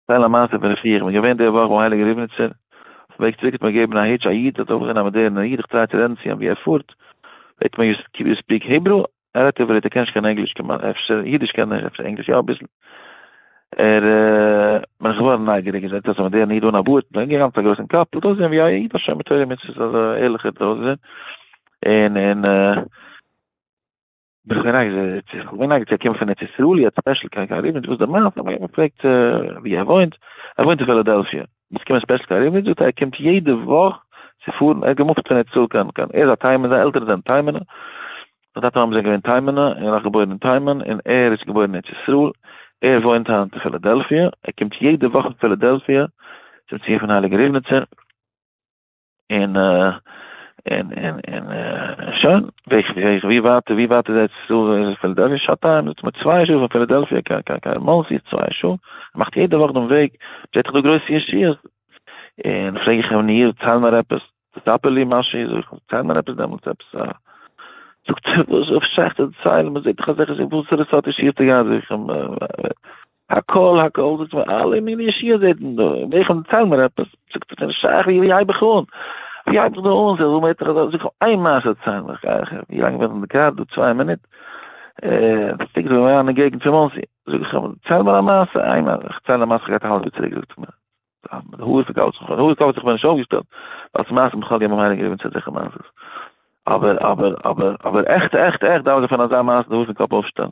דערצייל א מעשה פון רפואה, איך בין געווען די וואך ביים הייליגן ריבניצער, אויפן וועג צוריק האט מיר געגעבן א hitch א איד האט אויך געזען א מאדערנער איד, איך try צו רעדן צו אים ווי ער פארט, פרעגט מיר you speak Hebrew? ער רעדט עברית ער קען נישט קיין ענגליש כמעט, אפשר אידיש קען ער, אפשר ענגליש יא אביסל, ער בין איך געווארן נייגעריג, ער זעט אויס א מאדערנער איד אן א בארד, מיט א גאנץ א גרויסן קאפ, האט אויסגעזען ווי א איד א שומר תורה ומצוות אזא ערליכער האט ער אויסגעזען, און און. בין איך געווען נייגעריג צו ער קומט פון ארץ ישראל, יעצט special קיין קיין ריבניץ, וואס די מעשה, האב איך געפרעגט ווי ער וואוינט, ער וואוינט אין פילאדעלפיע, ביסט געקומען special קיין ריבניץ, זאגט ער ער קומט יעדע וואך צו פארן, ער האט געמופט פון ארץ ישראל קיין קיין, ער איז א תימן'ער, זיינע עלטערן זענען תימן'ער, זיין טאטע מאמע זענען געווען תימן'ער, און ער איז געבוירן אין תימן, און ער איז געבוירן אין ארץ ישראל, ער וואוינט היינט אין פילאדעלפיע, ער קומט יעדע וואך אין פילאדעלפיע צום ציון פון הייליגן ריבניצער. און און און און שוין, ווי ווייט ווי ווייט איז ארץ ישראל פילאדעלפיע? שעתיים, זאגט מיר צוויי שעה פון פילאדעלפיע קיין קיין קיין מאנסי איז צוויי שעה, מאכט יעדע וואך דעם וועג, זעט איך דא גרויסע ישועות, און פרעג איך אים נו דערצייל מיר עפעס, ספר לי משהו, זאג איך דערצייל מיר עפעס דעמאלטס עפעס א, זאגט ער וואס איז שייך צו דערציילן, מען זעט דאך אזעלכע וואסערע סארט ישועות האט ער געהאט, זאג איך אים הכל הכל זאגט מיר אלע מיני ישועות זעט מען דא, ווער איך דערצייל מיר עפעס, זאגט ער ס'נישט שייך ווי הייב איך אן, ווי הייב איך דא אן, זאג איך זאג איך איין מעשה דערצייל מיר, ווי לאנג בין איך אין די קאר דא צוויי מינוט, פונקט ווי מיר אריין אין געגנט פון מאנסי, זאג איך אים דערצייל מיר א מעשה, איין מעשה, איך דערצייל א מעשה גייט א האלבע צוריק זאגט ער מיר, די האר פון קאפ זיך, די האר קאפ זיך מיר נישט אויפגעשטעלט, ווייל ס'מעשה בכלל געבן הייליגע רבי'ן צו אזעלכע מעשות, אבער אבער אבער אבער עכט עכט עכט דארף זיך פון אזא מעשה די האר פון קאפ אויפשטעלן.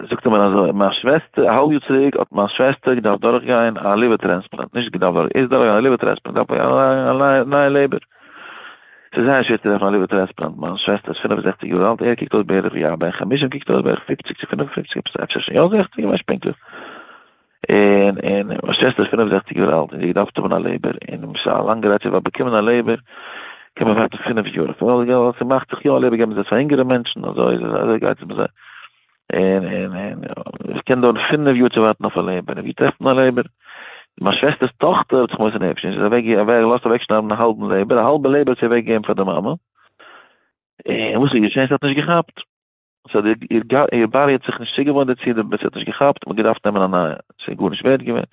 זאגט ער מיר אזוי, מיין שוועסטער, א האלב יאר צוריק האט מיין שוועסטער געדארפט דורכגיין א liver transplant, נישט געדארפט דורך, איז דורכגעגאנגען א liver transplant, דארף א נייע לעבער. ס'איז זייער שווער צו טרעפן א liver transplant, מיין שוועסטער איז 65 יאר אלט, ער קוקט אויס בערך ווי א בן חמישים קוקט אויס בערך 50 צו 55, אפשר שוין יא 60, איך ווייס נישט פונקטליך. און און מיין שוועסטער איז 65 יאר אלט און זי האט געדארפט האבן א לעבער, און ס'איז א לאנגע רייע צו באקומען א לעבער, קען מען ווארטן פינף יאר, ווייל ס'מאכט זיך יא א לעבער געבן זיי עס פאר אינגערע מענטשן, אזוי איז עס, אזוי גייט עס ביי זיי, און און און עס קען דויערן פינף יאר צו ווארטן אויף א לעבער, און ווי טרעפט מען א לעבער? מיין שוועסטער'ס טאכטער האט זיך מוסר נפש געווען, זי איז אוועק געלאזט אוועקשניידן א האלבן לעבער, א האלבע לעבער האט זי אוועקגעגעבן פאר די מאמע, און וואס איז געשען? ס'האט נישט געכאפט. סא די איר body האט זיך נישט צוגעוואוינט דערצו, די באס האט נישט געכאפט, מ'האט געדארפט נעמען א נייע, ס'איז גארנישט ווערד געווען,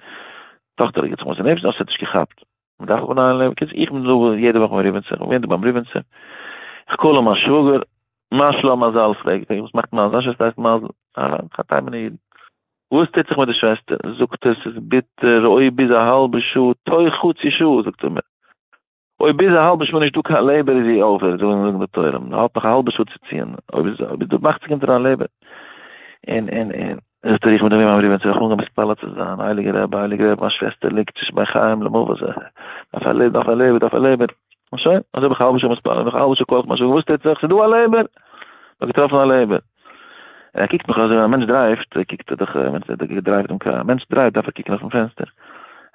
טאכטער האט געצויגן מוסר נפש, נאר ס'האט נישט געכאפט, מ'דארף האבן א נייע לעבער, קיצור איך בין דא יעדע וואך ביים ריבניצער, איך בין דא ביים ריבניצער, איך call מיין שוואגער, מה שלום מזל פרעג איך, וואס מאכט מזל, זיין שוועסטער הייסט מזל, א תימן'ע איד, וואס טוט זיך מיט די שוועסטער, זאגט ער ס'איז ביטער, אויב ביז א האלבע שעה, תוך חצי שעה, זאגט ער מיר. אויב ביז א האלבע שעה נישט דא קיין לעבער איז זי over, זאגן זאגן די תורה, מען האט נאך א האלבע שעה צו ציען, אויב איז אויב איז דא מאכט זיך אונטער א לעבער, און און און זאגט ער איך בין געווען ביים רבי'ן צו רחמנא מתפלל צו זיין, הייליגער רבי הייליגער רבי מיין שוועסטער ליגט צווישן בין חיים למוות, דארף א לעבער דארף א לעבער דארף א לעבער, און שוין, אזוי האב איך א האלבע שעה מתפלל, נאך א האלבע שעה call איך מיין שוואגער וואס טוט זיך, ס'איז דא א לעבער, מ'האט געטראפן א לעבער. און ער קוקט מיך אזוי ווען א מענטש דרייווט קוקט ער דאך ווען ער דרייווט דעם קאר, א מענטש דרייווט דארף ער קוקן אויפן פענסטער,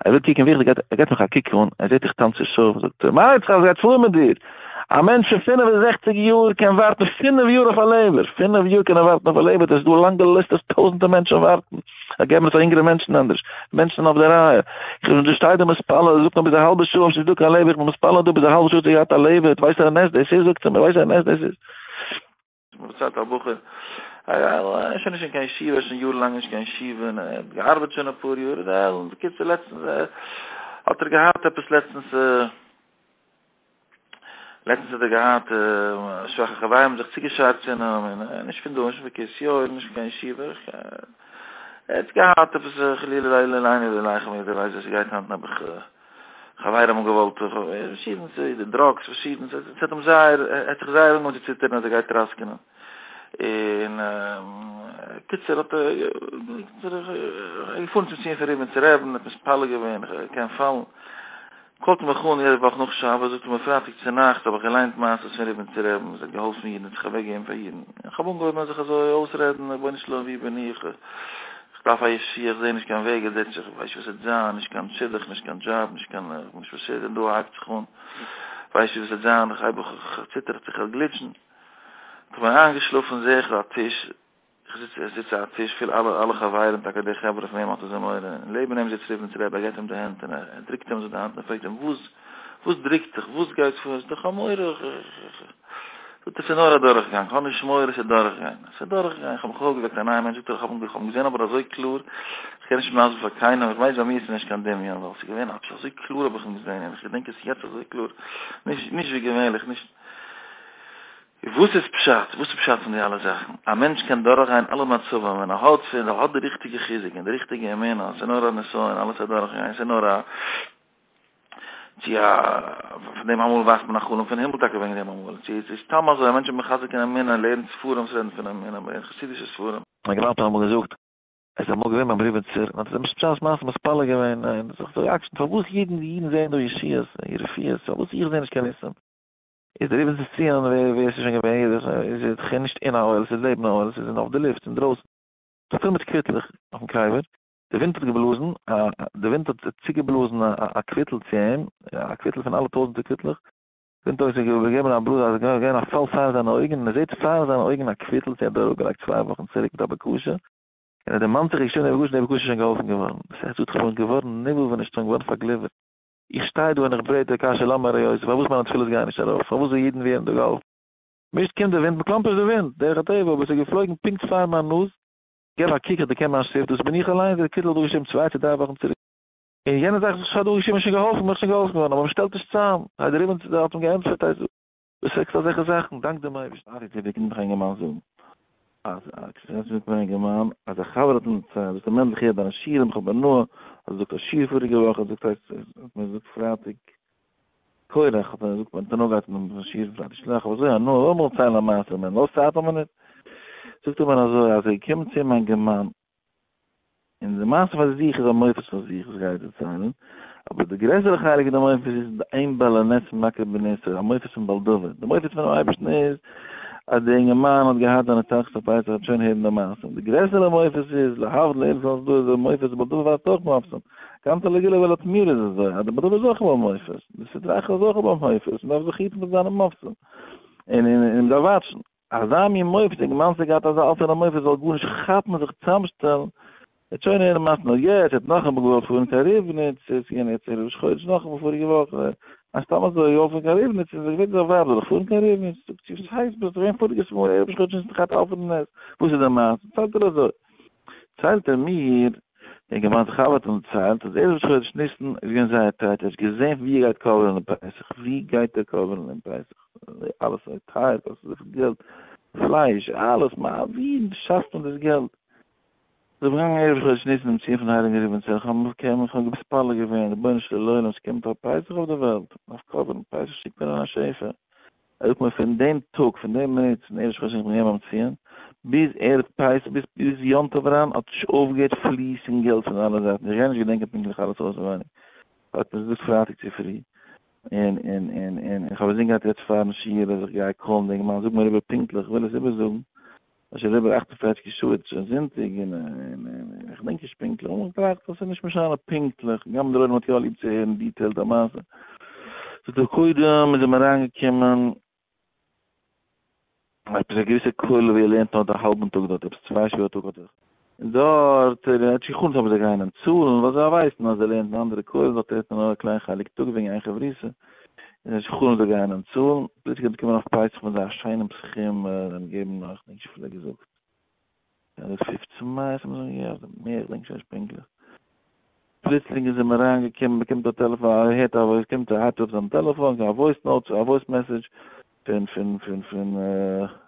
ער וויל קוקן וויכטיג ער געט מיך א קוק אן, ער זעט איך טאנץ צו שארף, זאגט ער, מה איתך וואס גייט פאר מיט דיר? א מענטש פון 65 יאר קען ווארטן פינף יאר אויף א לעבער, פינף יאר קען ער ווארטן אויף א לעבער, עס איז דא לאנגע ליסטעס טויזענטער מענטשן ווארטן, זיי געבן עס פאר אינגערע מענטשן אנדערש, מענטשן אויף די רייע, איך בין דא שטיי דא מתפלל, ער זאגט נאר ביז א האלבע שעה אויב ס'איז דא קיין לעבער, איך בין מתפלל דא ביז א האלבע שעה האט ער געהאט א לעבער, ווייסט א נס דאס איז זאגט ער מיר, ווייסט א נס דאס איז. מ'פארציילט א בחור, ער איז שוין נישט אין קיין ישיבה, ער איז שוין יארן לאנג נישט קיין ישיבה, און ער האט געארבעט שוין אפאר יאר, און בקיצור לעצטנס האט ער געהאט עפעס לעצטנס, לעצטנס האט ער געהאט שוואכע חברים האבן זיך צוגעשארט צו אים, און נישט פון דא, נישט פון קרית יואל, נישט פון קיין ישיבה, ער האט געהאט עפעס חלילה לא עלינו ולא עליכם, יעדער ווייסט וואס ס'גייט היינט נעבעך. חברים האבן געוואלט פארשידענס, די drugs פארשידענס, עס האט אים זייער, ער האט זיך זייער אנגעהויבן צו ציטערן אז ער גייט טראסקענען, און קיצור האט ער געפארן צום ציון פון ריבניצער רבי'ן, האט מתפלל געווען, איך קען פאלן, call ט מיך אן יעדע וואך נאך שבת, זאגט ער מיר פרייטאג צונאכטס האב איך געליינט מעשות פון ריבניצער רבי'ן, עס האט געהאלפן אידן, האט זיך אוועקגעגעבן פאר אידן, איך האב אנגעהויבן זיך אזוי אויסרעדן, רבונו של עולם ווי בין איך, איך דארף א ישועה, איך זעה נישט קיין וועג, עס זעט זיך, איך ווייס נישט וואס עס וועט זיין, נישט קיין שידוך, נישט קיין דזשאב, נישט קיין, איך בין נישט וואס איז, און דא הייבט זיך אן, ווייס נישט וואס עס וועט זיין, איך הייב איך ציטער איך זיך גליטשן. איך בין איינגעשלאפן זעה איך א טיש, איך זיץ, איך זיץ א טיש פיל אלע אלע חברים, טאקע די חברה פון וועם האט ער זיי מורא, און לעבן אים זיצט ריבניצער רבי, ער געבט אים די הענט און ער דרוקט אים אזוי די האנט און פרעגט אים וואס, וואס דרוקט דיך, וואס גייט פאר, איז דאך א מורא, איך, איך, איך. זאגט ער ס'איז נאר א דורכגאנג, האב נישט מורא ס'וועט דורכגיין, ס'וועט דורכגיין, איך האב מיך אויפגעוועקט א נייער מענטש, זאגט ער איך האב אים געזען אבער אזוי קלאר, איך קען נישט מסביר פאר קיינעם, איך ווייס ביי מיר ס'איז נישט קיין דמיון, ווייל ס'איז געווען עפעס אזוי קלאר האב איך אים געזען, און איך געדענק עס יעצט אזוי קלאר, נישט נישט ווי געווענליך, נישט. וואס איז פשט? וואס איז פשט פון די אלע זאכן? א מענטש קען דורכגיין אלע מצבים ווען ער האט ווען ער האט די ריכטיגע חיזוק און די ריכטיגע אמונה אז ס'איז נאר א נסיון אלעס וועט דורכגיין, ס'איז נאר א צו א, פון דעם אמאל ווייסט מען א חלום פון הימל טאקע וועגן דעם אמאל, צו עס איז סתם אזוי א מענטש איז מחזק אין אמונה, לערנט ספרים וואס רעדן פון אמונה, מ'לערנט חסידישע ספרים. מיין געוואלד האט אמאל געזאגט, ער איז אמאל געווען ביים ריבניצער און האט אים בשעת מעשה מתפלל געווען און זיך צע'עקשנ'ט פארוואס אידן די אידן זעען דא ישועות און רפואות פארוואס איך זע נישט קיין ניסים, איז דער ריבניצער ציון ווער ווער עס איז שוין געווען יעדער איז איז נישט אין א אוהל עס איז לעבן א אוהל עס איז אויף די לופט אינדרויסן, ס'איז פול מיט קוויטלעך אויפן קבר, די ווינט האט געבלאזן, די ווינט האט צוגעבלאזן א קוויטל צו אים, א קוויטל פון אלע טויזנטער קוויטלעך, די ווינט האט געגעבן א בלאז, אז עס איז געווען א פאל פאר זיינע אויגן, און ער זעט פאר זיינע אויגן א קוויטל וואס ער האט אראפגעלייגט צוויי וואכן צוריק מיט א בקשה, און ער דערמאנט זיך געשריבן די בקשה, און די בקשה איז שוין געהאלפן געווארן. דאס הייסט, איך בין געווארן נבהל ונשתומם, געווארן פארגליווערט. איך שטיי דא און איך בעט די קשיא למה הרעותי, פארוואס מיינע תפילות גייען נישט ארויף, פארוואס די אידן ווערן דא געהאלפן? נישט קומט די ווינט, מ'קלאמפערט די ווינט, דרך הטבע, אבער עס איז געפלויגן פונקט פאר מיין נאז, געב א קוק איך דערקען מיין שריפט, דאס בין איך אליינס, דער קוויטל האט דא געשריבן צוויי צו דריי וואכן צוריק, און יענע זאך וואס איך האב דא געשריבן איז שוין געהאלפן, בין איך שוין געהאלפן געווארן, אבער מען שטעלט נישט צאם, היי דער ריבניצער האט אים געענטפערט אז דו פרעגסט אזעלכע זאכן, דאנק דעם אייבערשטן. ארי צו ווי קומט מיך א אינגערמאן זאגן אז אינגערמאן אז א חבר האט אים דערציילט, זאגט ער מענדל איך הער דיינע שיעורים איך האב הנאה אז דו זאגסט א שיעור פאריגע וואך, ער זאגט הייסט האט מיר געזאגט פרייטאג קורח האט ער געזאגט מיין תנא גייט אין דעם שיעור פרייטאג שלח אבער אזוי הנאה לאמיר דערציילן א מעשה מענדל האסט צייט א מינוט? זאגט ער מיר אזוי אז ער איז געקומען צו אים א אינגערמאן און די מעשה פאר זיך איז א מופת פאר זיך וואס גייט דערציילן, אבער די גרעסערע חלק פון די מופת איז די אין בעל הנס מכיר בניסו, א מופת פון בעל דבר, די מופת פונעם אייבערשטן איז אז דער אינגערמאן האט געהאט זיינע תחת הפסח וועט שוין הערן די מעשה, די גרעסערע מופת איז להבדיל אלף אלפי הבדלות די מופת בעל דבר ווייזט אויך מופתים, גאנצע לגאולה ולתמורה איז אזוי אז די בעל דבר איז אויך א בעל מופת, די סטרא אחרא איז אויך א בעל מופת, מען דארף זיך היטן פון זיינע מופתים, און און מען דארף וואטשן. אזא מין מופת, די גמרא געהאט אזא אלטערע מופת זאל גארנישט כאפן זיך צוזאמשטעלן, וועט שוין הערן מעשה נאר יעצט, ער האט נאכאמאל געוואלט פארן קיין ריבניץ, עס איז געווען יעצט ערב ראש חודש נאכאמאל פאריגע וואך, אז סתם אזוי געוואלט פארן קיין ריבניץ, און זיך געפרעגט זיין ווייב זאל איך פארן קיין ריבניץ, זאגט זי וואס הייסט ביסט געווען פאריגעס מאל ערב ראש חודש און געהאט אלפא נס, וואס איז די מעשה, ציילט ער אזוי, ציילט ער מיר, דער געמיינטע חבר האט אים דערציילט אז ערב ראש חודש ניסן איז געווען זייער טייט, ער האט געזען ווי ער גייט קאווערן דעם פסח, ווי גייט ער קאווערן דעם פסח, אלעס איז טייער, קאסט אזויפיל געלט, פלייש, אלעס, מה, ווי שאפט מען דאס געלט? זיי האבן געגאנגען ערב ראש חודש ניסן צום ציון פון הייליגן ריבניצער, איך האב איך האב מתפלל געווען, רבונו של עולם, ס'קומט א פסח אויף די וועלט, מ'דארף קאווערן פסח, שיק מיר אריין א שפע. זאגט מען פון דעם טאג, פון דעם מינוט פון ערב ראש חודש איך בין געווען ביים ציון, ביז ערב פסח, ביז ביז יום טוב אריין, האט נישט אויפגעהערט פליסן געלט פון אלע זייטן, איך גיי נישט געדענקען פונקטליך אלעס אויסעווייניג, האט מיר געזאגט פרייטאג צופרי, און און און און איך האב אינזין געהאט יעצט פארן שיעור אז איך גיי קאלן די אינגערמאן, זאג מיר איבער פונקטליך, איך וויל עס איבערזאגן, ס'איז שוין אריבער 48 שעה, איז שוין זונטאג, און און איך געדענק נישט פונקטליך, און איך טראכט אז ס'איז נישט משנה פונקטליך, הגם דער עולם האט יא ליב צו הערן detailed א מעשה. זאגט ער קודם איז אים אריינגעקומען עפעס א געוויסע כולל ווי ער לערנט נאר די האלבן טאג דארט, עפעס צוויי שעה א טאג האט ער, און דארט ער האט שוין געחלומט אבער זיי גייען אים צאלן, ווייל זיי ווייסן אז ער לערנט אין אנדערע כולל, דארט לערנט ער נאר א קליין חלק טאג וועגן איין חברותא, און ער האט שוין געחלומט זיי גייען אים צאלן, פלוצלינג האט באקומען אויף פסח פון זיי א שיינעם סכום, זיי האבן געגעבן נאך, כ'דענק נישט וויפיל ער האט געזאגט, 15 מאות האבן זיי אים געגעבן, אדער מער, כ'דענק שוין נישט פונקטליך. פלוצלינג איז אים אריינגעקומען, באקומט א טעלעפאן, ער הערט א voice, קומט ער הייבט אויף זיין טעלעפאן, א voice note, א voice message, פון פון פון פון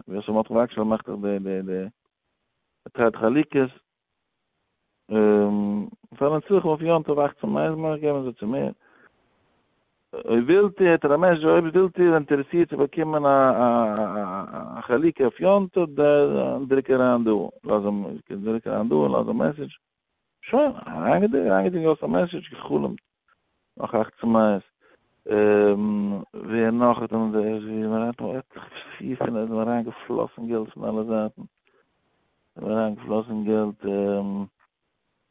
ווי אזוי מרדכי וואגשאל מאכט דאך די די די טיילט חלוקות, פאר נצרכים אויף יום טוב אכצן מאות מאך געבן זיי צו מיר, אויב ווילט איר, האט ער א message, אויב ווילט איר אינטערעסירט צו באקומען א א חלוקה אויף יום טוב, דריק אריין דא, לאז אים, דריק אריין דא און לאז א message. שוין, אריינגעדריקט, אריינגעדריקט געלאזט א message, גע'חלומ'ט, נאך אכצן מאות, ווער נאך האט אים דער, ווי מען רעדט נאך עטליכע פיר פינף איז אריין געפלאסן געלט פון אלע זייטן, איז אריין געפלאסן געלט,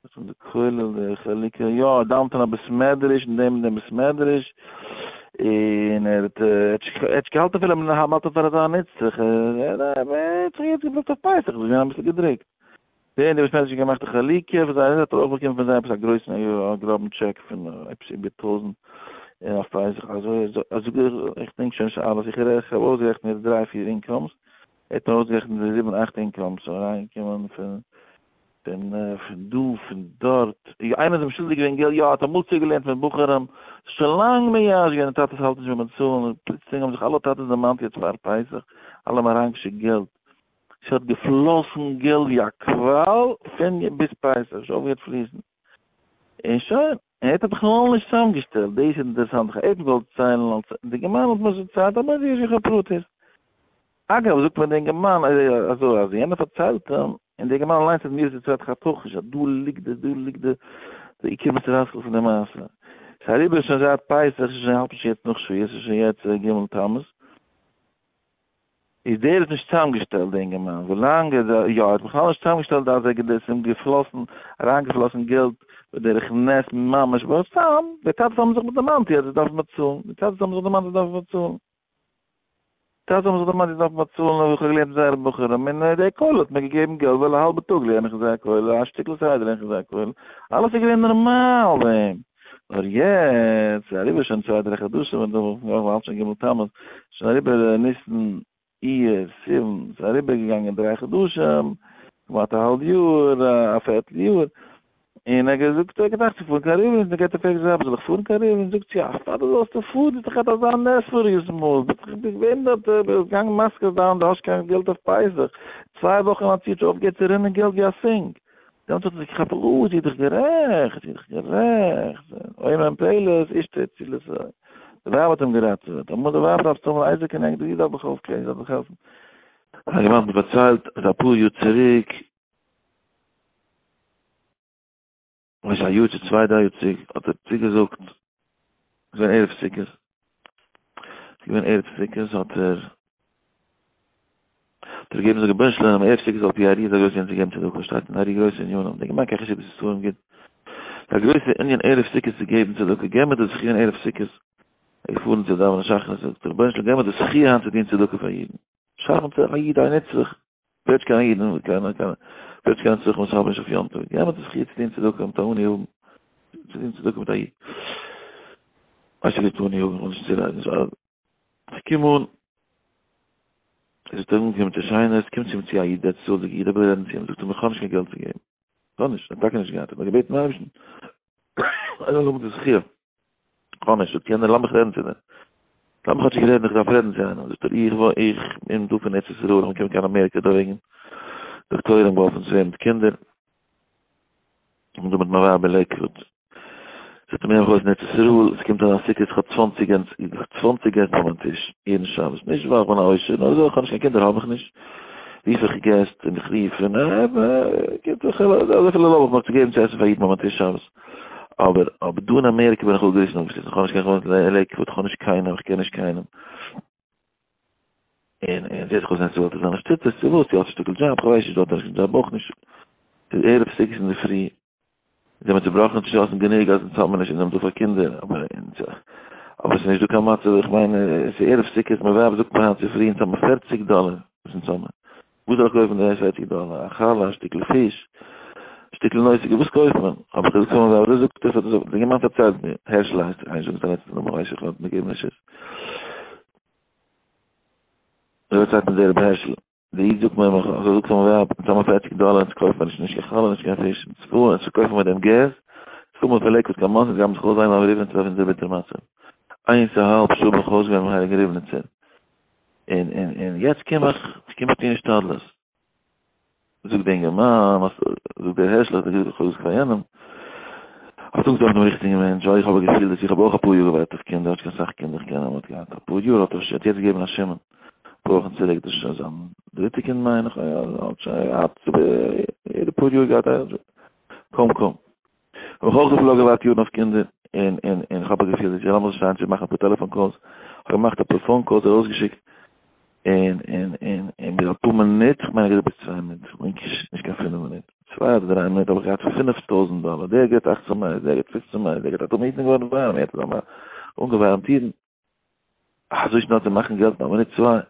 וואס פון די כולל, די חלוקה, יא, ער דאווענט אין א בית מדרש, אין דעם און דעם בית מדרש, און ער האט, ער האט נישט געהאלטן אפילו, מען האלט אים פאר אזא נצרך, ער האט זיך יעצט געבלאפט אויף פסח, איז געווען אביסל געדריקט. דער דער וואס האט געמאכט די חלוקה פון זיי האט ער אויך באקומען פון זיי עפעס א גרויסן א גראבן טשעק פון עפעס איבער טויזנט. און אויף פסח אזוי אזוי איך דענק שוין נישט אלעס, איך איך האב אויסגערעכנט יעצט דריי פיר incomes, ער האט מיר אויסגערעכנט די זיבן אכט incomes אריינגעקומען פון פון פון דא פון דארט, איינער איז אים שולדיג געווען געלט, יא האט אמאל צוגעלערנט מיט בחורים, ס'איז שוין לאנג מייאש געווען די טאטעס האלטן נישט ביים באצאלן, און פלוצלינג האבן זיך אלע טאטעס דערמאנט יעצט פאר פסח, אלע האבן אריינגעשיקט געלט, ס'האט געפלאסן געלט ווי א קוואל פון ביז פסח, נישט אויפגעהערט פליסן, און שוין. ער האט בכלל נישט צוזאמגעשטעלט, דאס איז אינטערעסאנט, איך האב געוואלט ציילן אלס די אינגערמאן האט מיר עס דערציילט אבער זיכער זיכער פרטיות. אגב זאגט מיר די אינגערמאן אזוי אז יענער פארציילט אים, און די אינגערמאן אליינס האט מיר עס דערציילט חתכ'יש אז דא ליגט די דא ליגט די די עיקר מוסר פון די מעשה. ס'איז אריבער שוין זייט פסח, ס'איז שוין האלט נישט יעצט נאך שבועות, ס'איז שוין יעצט ג' תמוז. איז דער האט נישט צוזאמגעשטעלט די אינגערמאן ווילאנג ער יא ער האט בכלל נישט צוזאמגעשטעלט אז ער איז אים געפלאסן אריינגעפלאסן געלט בדרך נס ממש ווייל סתם די טאטעס האבן זיך דערמאנט יעצט זיי דארפן באצאלן די טאטעס האבן זיך דערמאנט זיי דארפן באצאלן די טאטעס האבן זיך דערמאנט זיי דארפן באצאלן און איך האב געלערנט מיט זייערע בחורים און די כולל האט מיר געגעבן געלט ווייל א האלבע טאג לערן איך אין זייער כולל א שטיקל סדר לערן איך אין זייער כולל אלעס איז געווען נארמאל ביי אים. נאר יעצט איז אריבער שוין צוויי דריי חדשים און דא האלט שוין ג' תמוז, שוין אריבער ניסן, אייר, סיוון, ס'איז אריבער געגאנגען דריי חדשים, כמעט א האלב יאר, א פערטל יאר, און ער האט געזאגט ער האט געטראכט צו פארן קיין ריבניץ, און געבט א פרעג זיי זאל איך פארן קיין ריבניץ, זאגט זי אוודאי זאלסטו פארן, האסט דאך געהאט אזא נס פאריגעס מאל, ביסט דאך געווען דארט, ביסט געגאנגען מזכיר זיין, דו האסט קיין געלט אויף פסח, צוויי וואכן האט זי אויפגעהערט צו רינען געלט ווי א sink. דעמאלטס האט ער זיך געכאפט, אוי, זי איז דאך גערעכט, זי איז דאך גערעכט, אוי מיין פעלער, איז אשתו הצילה זי. די ווייב האט אים געראטעוועט, אמאל די ווייב דארף צאלן עזר כנגדו, זי דארף דיך אויפקלערן, זי דארף דיך העלפן. א געוואלד האט מיר פארציילט אז אפאר יאר צוריק, כ'ווייס נישט א יאר צו צוויי דריי יאר צוריק, האט ער צוגעזאגט, ס'איז געווען ערב סוכות, ס'איז געווען ערב סוכות האט ער האט ער געגעבן זאגן רבונו של עולם ערב סוכות על פי הארי איז א גרויסע ענין צו געבן צדקה, שטייט אין ארי גרויסע ענינים, די גמ' קען חסידות ספרים גוט, ס'איז א גרויסע ענין ערב סוכות צו געבן צדקה, געב מיר די זכי' אין ערב סוכות, ער איז געפארן צו דאווענען שחרית, זאגט ער רבונו של עולם געב מיר די זכי' היינט צו טון צדקה פאר אידן, שאפן צו א איד א נצרך, ווערט קיין איד און קיין קיין ווערט קיין צדקה וואס האבן נישט אויף יום טוב, געב מיר די זכי' צו טון צדקה מיט א עני האבן, צו טון צדקה מיט א איד, ווייסט איך נישט עני האבן, איך וויל נישט צורעדן, איך קום אן, עס איז אנגעקומען צו שיינע, עס קומט צו אים צו א איד, דער צדקה איד, ער וויל רעדן צו אים, זאגט אים איך האב נישט קיין געלט צו געבן, איך האב נישט, ער האט טאקע נישט געהאט, ער האט געבעטן דעם אייבערשטן, ער זאל האבן די זכי', איך האב נישט, זאגט יענער לאמיך רעדן צו דיר, לאמיך כאטשיג רעדן, איך דארף רעדן צו איינעם, זאגט ער, איך איך בין דא פון ארץ ישראל, איך בין געקומען קיין אמעריקע דא וועגן דאקטוירים געהאלפן צו ווערן מיט קינדער, איך בין דא מיט מיין ווייב אין לעיקוואוד. זאגט ער מיר איך אויס אין ארץ ישראל, עס קומט אריין סוכות, איך האב צוואנציג געסט, צוואנציג געסט ביי מיין טיש, יעדן שבת, נישט ווייל איך בין א עושר, נאר אזוי, איך האב נישט קיין קינדער האב איך נישט, רוף איך געסט און איך רוף און אזויפיל ערלויב איך מיך צו געבן צו עסן פאר אידן ביי מיין טיש שבת, אבער אבער דא אין אמעריקע בין איך אפגעריסן אפגעשליסן, איך האב נישט קיין חבר אין לעיקוואוד, איך האב נישט קיינעם, איך קען נישט קיינעם. און און זעט זיך אויס זיין צו זיינע שטיצערס צו וואס, צו האט א שטיקל דזשאב, כ'ווייס נישט, דארט האט ער נישט קיין דזשאב אויך נישט, ס'איז ערב סוכות אינדערפרי, זענען מיר צובראכן און צושאסן גענוג אז אונז האבן מיר נישט אונז האבן דא פאר קינדער, אבער אונז אבער ס'איז נישט דא קיין מצב, איך מיין ס'איז ערב סוכות, מיין ווייב זאגט מיר היינט צופרי אונז האבן מיר פערציג דאלער וואס אונז האבן, וואס זאל איך קויפן די פערציג דאלער, א חלה, א שטיקל פיש, א שטיקל נויסיגע, וואס קויפט מען? האב איך געזאגט פאר מיין ווייב, אזוי זאגט ער, די אינגערמאן פארציילט מיר, הערשל הייסט ער, כ'גיי נישט זאגן זיין לעצטע נאמען, ווייס איך, ער האט מיר געגעבן רשות. אזוי פארציילט מיר דער רבי הערשל, דער איד זאגט מיר, איך האב געזאגט פאר מיין ווייב, אונז האבן פערציג דאלער, אונז קויפן מיר נישט, נישט קיין חלה, נישט קיין פיש, אונז פארן, אונז פארקויפן מיר דעם געז, אונז פארן מיר פון לעיקוואד קיין מאנסי, אונז גייען זיך אויסוויינען ביים ריבניצער אויף אונזער ביטערע מצב. איינס א האלב שעה בין איך אויסגעווען ביים הייליגן ריבניצער, און און און יעצט קום איך, איך קום איך טון השתדלות. זאגט דער אינגערמאן, זאגט דער הערשל, האט ער געזאגט, איך האב געזאגט פאר יענעם, האסט אנגעטראפן דעם ריכטיגן מענטש, ווייל איך האב א געפיל דאס איך האב אויך אפאר יאר געווארט אויף קינדער, האט נישט קיין סאך קינדער, איך קען אים, האט געהאט אפאר יאר, האט ער האט יעצט געגעבן א שמעון, אפאר וואכן צוריק, דאס איז שוין זיין דריטע קינד מיין איך, האט שוין געהאט יעדע פאר יאר געהאט א, קוים קוים. האב איך אויך געפלאגט געווארט יארן אויף קינדער, און און און איך האב א געפיל דאס לאמיר זיך שטיין צו מאכן אפאר טעלעפאן calls, איך האב געמאכט אפאר phone calls ארויסגעשיקט, און און און און ביז אפאר מינוט, איך מיין ביז צוויי מינוט, איך מיין נישט קיין פינף מינוט, צוויי אדער דריי מינוט האב איך געהאט 5000 דאלער, דער געט אכצען מאות, דער געט פופצען מאות, דער געט א טאמער אידן געווארן ווארעם, יעצט האבן מיר אנגעווארעמט אידן, אזוי שנעל צו מאכן געלט אין א מינוט צוויי,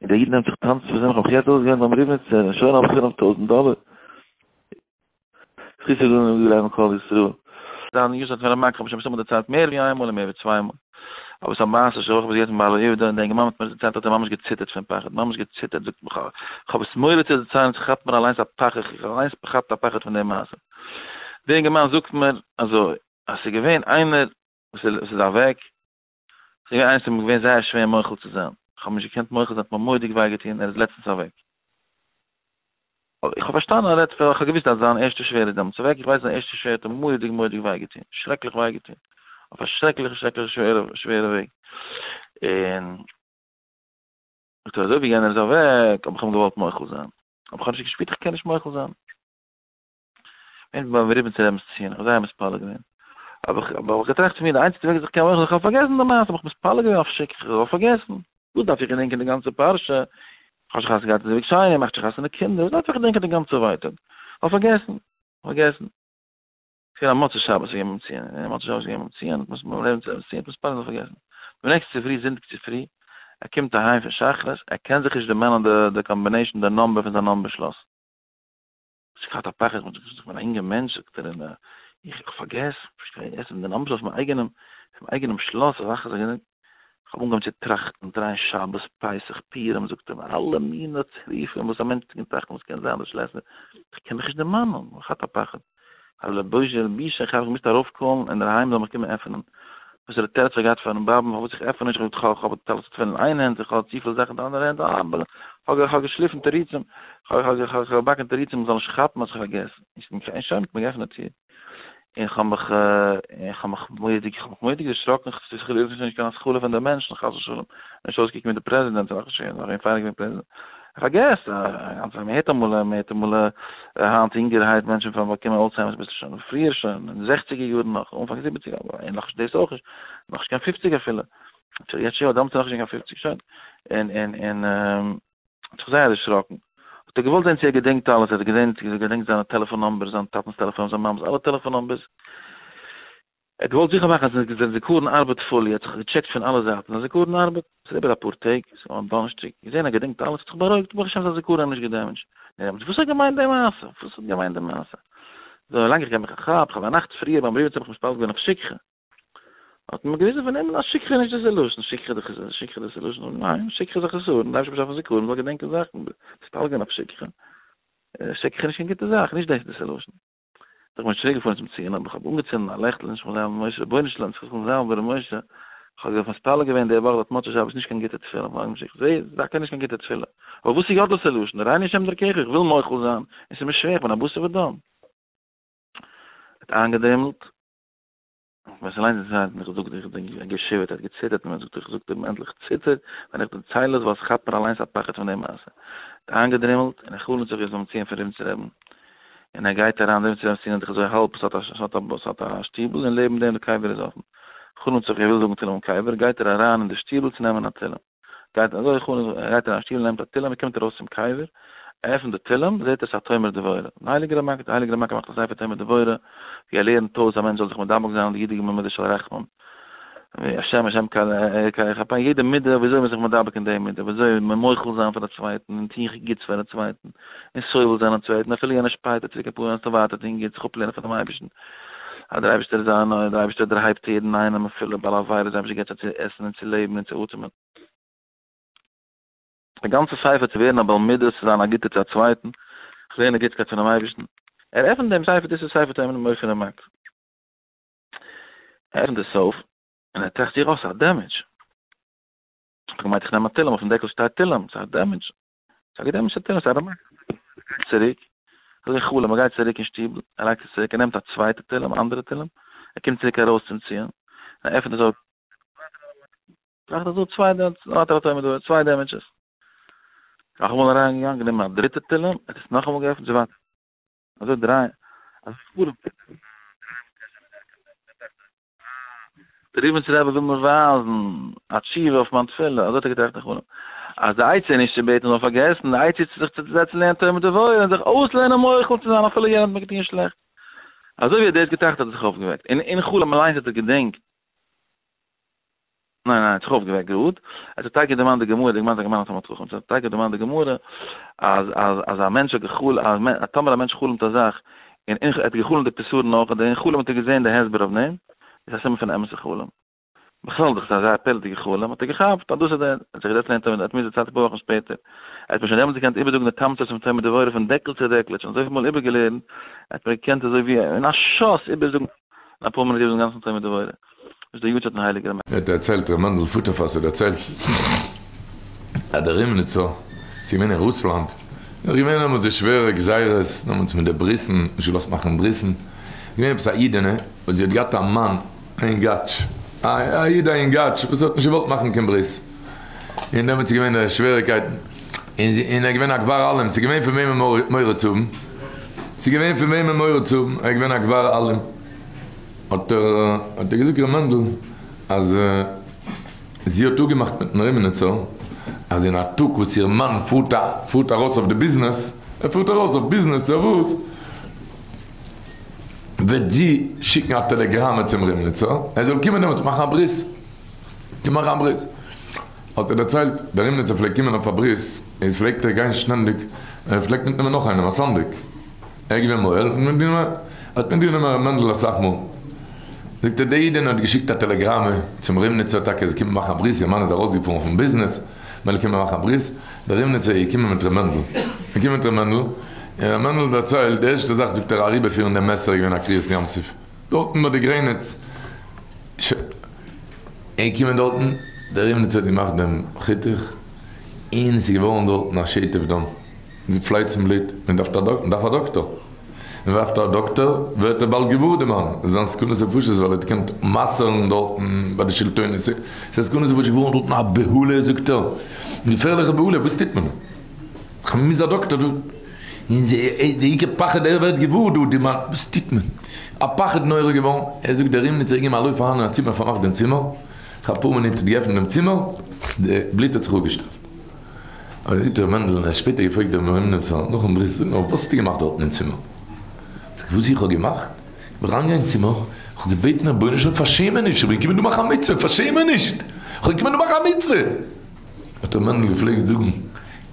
און דער איד נעמט זיך טאנצן פון שמחה, האב איך יעצט אויסגעווען ביים ריבניצער און שוין האב איך 5000 דאלער. זכות הגדול געלערנט כל ישראל. זיין יארצייט פון רמק, כ'האב שוין מסתמא דערציילט מער ווי איינמאל און מער ווי צוויי מאל. אבער ס'איז א מעשה שהיה ביז יעצט מיט בעל עובדא, און דער אינגערמאן האט מיר עס דערציילט האט ער ממש געציטערט פון פחד, ממש געציטערט, זאגט מיר כ'האב עס מורא צו דערציילן, ס'כאפט מיר אליינס א פחד, איך האב אליינס פארכאפט א פחד פון די מעשה. דער אינגערמאן זאגט מיר אזוי, אז ס'איז געווען איינער וואס איז אוועק, ס'איז געווען איינער ס'איז מיר געווען זייער שווער מוחל צו זיין, כ'האב נישט געקענט מוחל זיין, ס'האט מיר מורא'דיג וויי געטון, ער איז לעצטנס אוועק. איך האב פארשטאנען ער רעדט פון, איך האב געוואוסט אז זיין ערשטע שווער איז דעמאלטס אוועק, איך ווייס זיין ערשטע שווער האט אים מורא'דיג מורא'דיג וויי געטון, שרעקליך וויי געטון, אויף א שרעקליכע שרעקליכע שווערע שווערע וועג, און זאגט ער אזוי ווי יענער איז אוועק האב איך אים געוואלט מוחל זיין, אבער איך האב נישט געשפירט איך קען נישט מוחל זיין. ווען ביים ריבניצער רבינ'ס ציון, איך האב זייער מתפלל געווען, אבער איך האב געטראכט צו מיר, די איינציגסטע וועג אז איך קען מוחל זיין, איך האב פארגעסן די מעשה, האב איך מתפלל געווען אויף שכחה, איך זאל פארגעסן, וואס דארף איך געדענקען די גאנצע פרשה, איך האב שוין חתונה געהאט בזיווג שני, מאכט שוין חתונה קינדער, וואס דארף איך געדענקען די גאנצע ווייטאג, איך האב פארגעסן, פארגעסן. ס'איז געווען א מוצאי שבת איז געווען ביים ציון, און מוצאי שבת איז געווען ביים ציון, האט מען ביים ציון מתפלל זיין פארגעסן. די נעקסטע צופרי, זונטאג צופרי, ער קומט אהיים פון שחרית, ער קען זיך נישט דערמאנען די combination, די number פון זיין number שלאס. איך געהאט א פחד, איך בין א אינגער מענטש, זאגט ער, און איך פארגעס, איך פארגעס די numbers אויף מיין אייגענעם, אויף מיין אייגענעם שלאס, אזעלכע זאכן, איך האב אנגעהויבן צו טראכטן, דרייען שבת, פסח, פורים, זאגט ער, אלע מיני צירופים וואס א מענטש קען טראכטן וואס קען זיין די שלעסער, איך קען מיך נישט דערמאנען, איך האט א פחד. הרב לבושה, איך האב געמוזט ארויפקאלן אינדערהיים זאל מיך קומען עפענען. וואסערע תירוץ איך געהאט פארן באבן פארוואס איך עפען נישט, איך האב געזאגט כ'האב טלית ותפילין אין איין הענט איך האב צופיל זאכן אין די אנדערע הענט, אה, כ'האב געשליפן תירוצים, כ'האב געבאקן תירוצים מ'זאל נישט כאפן אז כ'האב פארגעסן, און שוין, מ'האט מיר געעפנט די טיר, און כ'האב מיך, און כ'האב מיך מורא'דיג, כ'האב מיך מורא'דיג דערשראקן, כ'וויל נישט קיין השכלה פון די מענטשן חס ושלום, נישט אויסקוקן ווי די פרעזידענט, נאך נישט געווען פאר געווען פרעזידענט. פארגעס, מען הערט אמאל, מען הערט אמאל היינט אינגערהייט מענטשן פארן באקומען Alzheimer's ביסט שוין פריער שוין, אין זעכציגער יארן נאך, אנפאנג זיבעציגער, אבער און נאכנישט דאס אויך נישט, נאכנישט קיין פופציג אפילו, יעצט יא, דעמאלטס איז נאכנישט געווען קיין פופציג, שוין, און און און האט זיך זייער דערשראקן, האט ער געוואלט זען צו ער געדענקט אלעס, ער האט געזען ער געדענקט זיינע טעלעפאן numbers, זיין טאטנ'ס טעלעפאן, זיין מאמע'ס, אלע טעלעפאן numbers, ער האט געוואלט זיכער מאכן אז זיין זיכרון ארבעט fully, ער האט זיך געטשעקט פון אלע זייטן, זיין זיכרון ארבעט, ס'איז איבער אפאר טעג, ס'איז געווארן דאנערשטאג, געזען ער געדענקט אלעס, האט זיך בארואיגט, ברוך השם זיין זיכרון איז נישט געדעמעדזשט. וואס האט געמיינט די מעשה? וואס האט געמיינט די מעשה? אזוי ווילאנג איך געב מיך א כאפ, כ'האב א נאכט פריער ביים ריבניצער האב איך מתפלל געווען אויף שכחה. האט מען מיר געוויזן פון הימל אז שכחה איז נישט די solution, שכחה איז די שכחה איז די solution, ניין, שכחה איז א חסרון, דארף נישט באשאפן זיכרון, מ'זאל געדענקען זאכן, מתפלל געווען אויף שכחה, שכחה איז נישט קיין גוטע זאך, נישט דאס איז די solution. איך בין צוריק געפארן צום ציון, אבער איך האב אנגעצינדן א לעכטל אין שכונת רבי משה, רבונו של עולם, זכות זיין ברבי משה, איך האב מתפלל געווען די וואך דארט מוצאי שבת נישט קיין גוטע תפילה, איך זע טאקע נישט קיין גוטע תפילה, אבער וואס איז יא די solution, הראני השם דרכך, איך וויל מוחל זיין, און ס'איז מיר שווער, איך בין א בשר ודם. האט איינגעדרימלט, איך בין אליינס אין צייט, איך זאג איך בין געשיווערט, ער האט געציטערט, און ער זאגט איך זאג דיר ענדליך ציטער ווען איך דערצייל עס, ווייל עס כאפט מיר אליינס א פחד פון די מעשה. האט איינגעדרימלט, און ער חלומ'ט זיך ווי ער איז ביים ציון פון ריבניצער רבי'ן, און ער גייט אריין ריבניצער רבי'נס ציון איז דאך אזוי האלב, עס האט א עס האט א עס האט א שטיבל, און לעבן דעם די קבר איז אפן. חלומ'ט זיך ווי ער וויל זאגן תהלים אין קבר, גייט ער אריין אין די שטיבל צו נעמען א תהלים. גייט אזוי חלום ער גייט אין א שטיבל נעמט א תהלים ער קומט ארויס צום קבר ער עפנט די תהלים זעט ער ס'איז א תומר דבורה די הייליגע רמק די הייליגע רמק מאכט א ספר תומר דבורה ווי ער לערנט אויס א מענטש זאל זיך מדבק זיין אין די י"ג מידות של רחמים השם השם קל יעדע מידה ווי אזוי מען איז זיך מדבק אין די מידה ווי אזוי מען מוחל זיין פאר א צווייטן און טון גוטס פאר א צווייטן און סובל זיין א צווייטן אפילו יענער שפייט צוריק אפאר זאלסטו ווייטער טון גוטס זיך אפלערנען פונעם אייבערשטן אז דער אייבערשטער איז א נוי, דער אייבערשטער דערהייבט יעדן איינעם אפילו בעל עבירה, דער אייבערשטער געבט זיי צו עסן און צו לעבן און צו אטעמען. א גאנצע ספר צו ווערן א בעל מידות, צו זיין א גוטער צו א צווייטן, זיך לערנען גוטסקייט פונעם אייבערשטן. ער עפנט דעם ספר, דאס איז ספר תומר מופת רמק. ער עפנט עס אויף, און ער טראכט זיך, אה, ס'איז א damage. איך האב געמיינט איך נעם א תהלים, אויפן דעקל שטייט תהלים, ס'איז א damage. ס'איז א געדעמעדזשטע תהלים, ס'איז א רמק. גייט צוריק, אזוי חלום, ער גייט צוריק אין שטיבל, ער לייגט עס צוריק, ער נעמט א צווייטע תהלים, א אנדערע תהלים, ער קומט צוריק ארויס צום ציון, ער עפנט עס אויף, טראכט אז דא צוויי דעמעדזשעס, צוויי damages. נאכאמאל אריינגעגאנגען, גענומען א דריטע תהלים, ער האט עס נאכאמאל געעפנט, אזוי ווייטער. אזוי דריי, אזוי חלום. דער ריבניצער רבי וויל מיר ווייזן א תשובה אויף מיין תפילה, אזוי האט ער געטראכט אין חלום, אז די עצה איז נישט צו בעטן זאל פארגעסן, די עצה איז צו זיך צו זעצן לערנען תורה מיט דבורה און זיך אויסלערנען מוחל צו זיין אפילו יענער האט מיר געטון שלעכט. אזוי ווי ער האט דאס געטראכט האט ער זיך אויפגעוועקט, און אין חלום אליינס האט ער געדענקט, ניין ניין, ער האט זיך אויפגעוועקט גראד, ער האט זיך טאקע דערמאנט די גמרא, די גמרא איז א גמרא תלמיד חכם, ער האט טאקע דערמאנט די גמרא אז אז אז א מענטש האט געחלומט, אז טאמער א מענטש חלומ'ט א זאך. און אין ער האט גע'חלומ'ט די פתרון אויך, און אין חלום האט ער געזען די הסבר אויף דעם, איז א סימן פון א אמת'ע חלום. בכלל דאך איז א זייער פלא'דיגע חלום, האט ער געכאפט אז דאס איז דער, האט זיך געזעצט לערנען תורה, האט מיר דערציילט אפאר וואכן שפעטער, ער האט מיר שוין דעמאלטס געקענט איבערזאגן די תמצית פון תומר דבורה פון דעקל צו דעקל, ער האט שוין אזויפיל מאל איבערגעלערנט, ער האט מיר געקענט אזוי ווי אין א שאס איבערזאגן אין אפאר מינוט איבערזאגן דעם גאנצן תומר דבורה, וואס דער יארצייט פון הייליגער ר'. ער האט דערציילט, ר' מענדל פוטערפאס האט דערציילט, אז דער רימניצער איז געווען אין רוסלאנד, נאך געווען דעמאלטס די שווערע גזירות, דעמאלטס מיט די ברית'ן, נישט געלאזט מאכן ברית'ן, געווען עפעס א אידענע וואס זי האט געהאט א מאן, א אינגאטש, א איד א אינגאטש וואס האט נישט געוואלט מאכן קיין ברית, און דעמאלטס איז געווען די שוועריקייטן, און זי, און ער איז געווען א גבר אלים, ס'איז געווען פון וועמען מורא צו האבן, ס'איז געווען פון וועמען מורא צו האבן, ער איז געווען א גבר אלים, האט ער, האט ער געזאגט ר' מענדל אז זי האט אפגעמאכט מיטן רימניצער אז אין א טאג וואס איר מאן פארט פארט ארויס אויף די ביזנעס, ער פארט ארויס אויף ביזנעס צו וואס, וועט זי שיקן א טעלעגראמע צום רימניצער ער זאל קומען דעמאלטס מאכן א ברית, קומען מאכן א ברית. האט ער דערציילט, דער רימניצער פלעגט קומען אויף א ברית, איז פלעגט ער גיין שטענדיג, ער פלעגט מיטנעמען נאך איינעם א סנדק, ער איז געווען מוהל, האט מיטגענומען, האט מיטגענומען ר' מענדל אסאך מאל. זאגט ער, די אידענע האט געשיקט א טעלעגראמע צום רימניצער טאקע ער זאל קומען מאכן א ברית, איר מאן איז ארויסגעפארן אויפן ביזנעס, מילא קומען מאכן א ברית, דער רימניצער איז געקומען מיט ר' מענדל, געקומען מיט ר' מענדל, און ר' מענדל דערציילט, די ערשטע זאך זאגט ער אריבערפירן דעם מעסער איז געווען א קריעת ים סוף, דארטן ביי די גרעניץ, ש. ער איז געקומען דארטן, דער רימניצער האט געמאכט דעם חיתוך, און עס איז געווארן דארטן א שטף דם, די פלייצן בלוט, מען דארף א מען דארף א דאקטאר, מען ווארפט א דאקטאר, ווערט ער באלד געוואר די מאן, עס איז זיין סכנת נפשות ווייל ער האט געקענט מסר'ן דארטן ביי די שלטונות, עס איז סכנת נפשות געווארן דארטן א בהלה זאגט ער, געפערליכע בהלה, וואס טוט מען? כ'מוז א דאקטאר דא, און די עיקר פחד ער ווערט געוואר דא די מאן, וואס טוט מען? א פחד נורא געווארן, ער זאגט דער רימניצער איז געגעבן א לויף אריין אין א צימער פארמאכט דעם צימער, נאך אפאר מינוט האט געעפנט דעם צימער, די בלוט האט זיך אפגעשטעלט. אבער זאגט ר' מענדל, ער האט שפעטער געפרעגט דעם רימניצער נאכן ברית, זאג נאר, וואס האסטו געמאכט דארטן אין צימער? זאגט ער, וואס איך האב געמאכט? איך בין אריינגעגאנגען אין צימער, איך האב געבעטן רבונו של עולם פארשעם מיר נישט, איך בין געקומען דא מאכן א מצוה, פארשעם מיר נישט, איך בין געקומען דא מאכן א מצוה! האט ר' מענדל געפלעגט זאגן,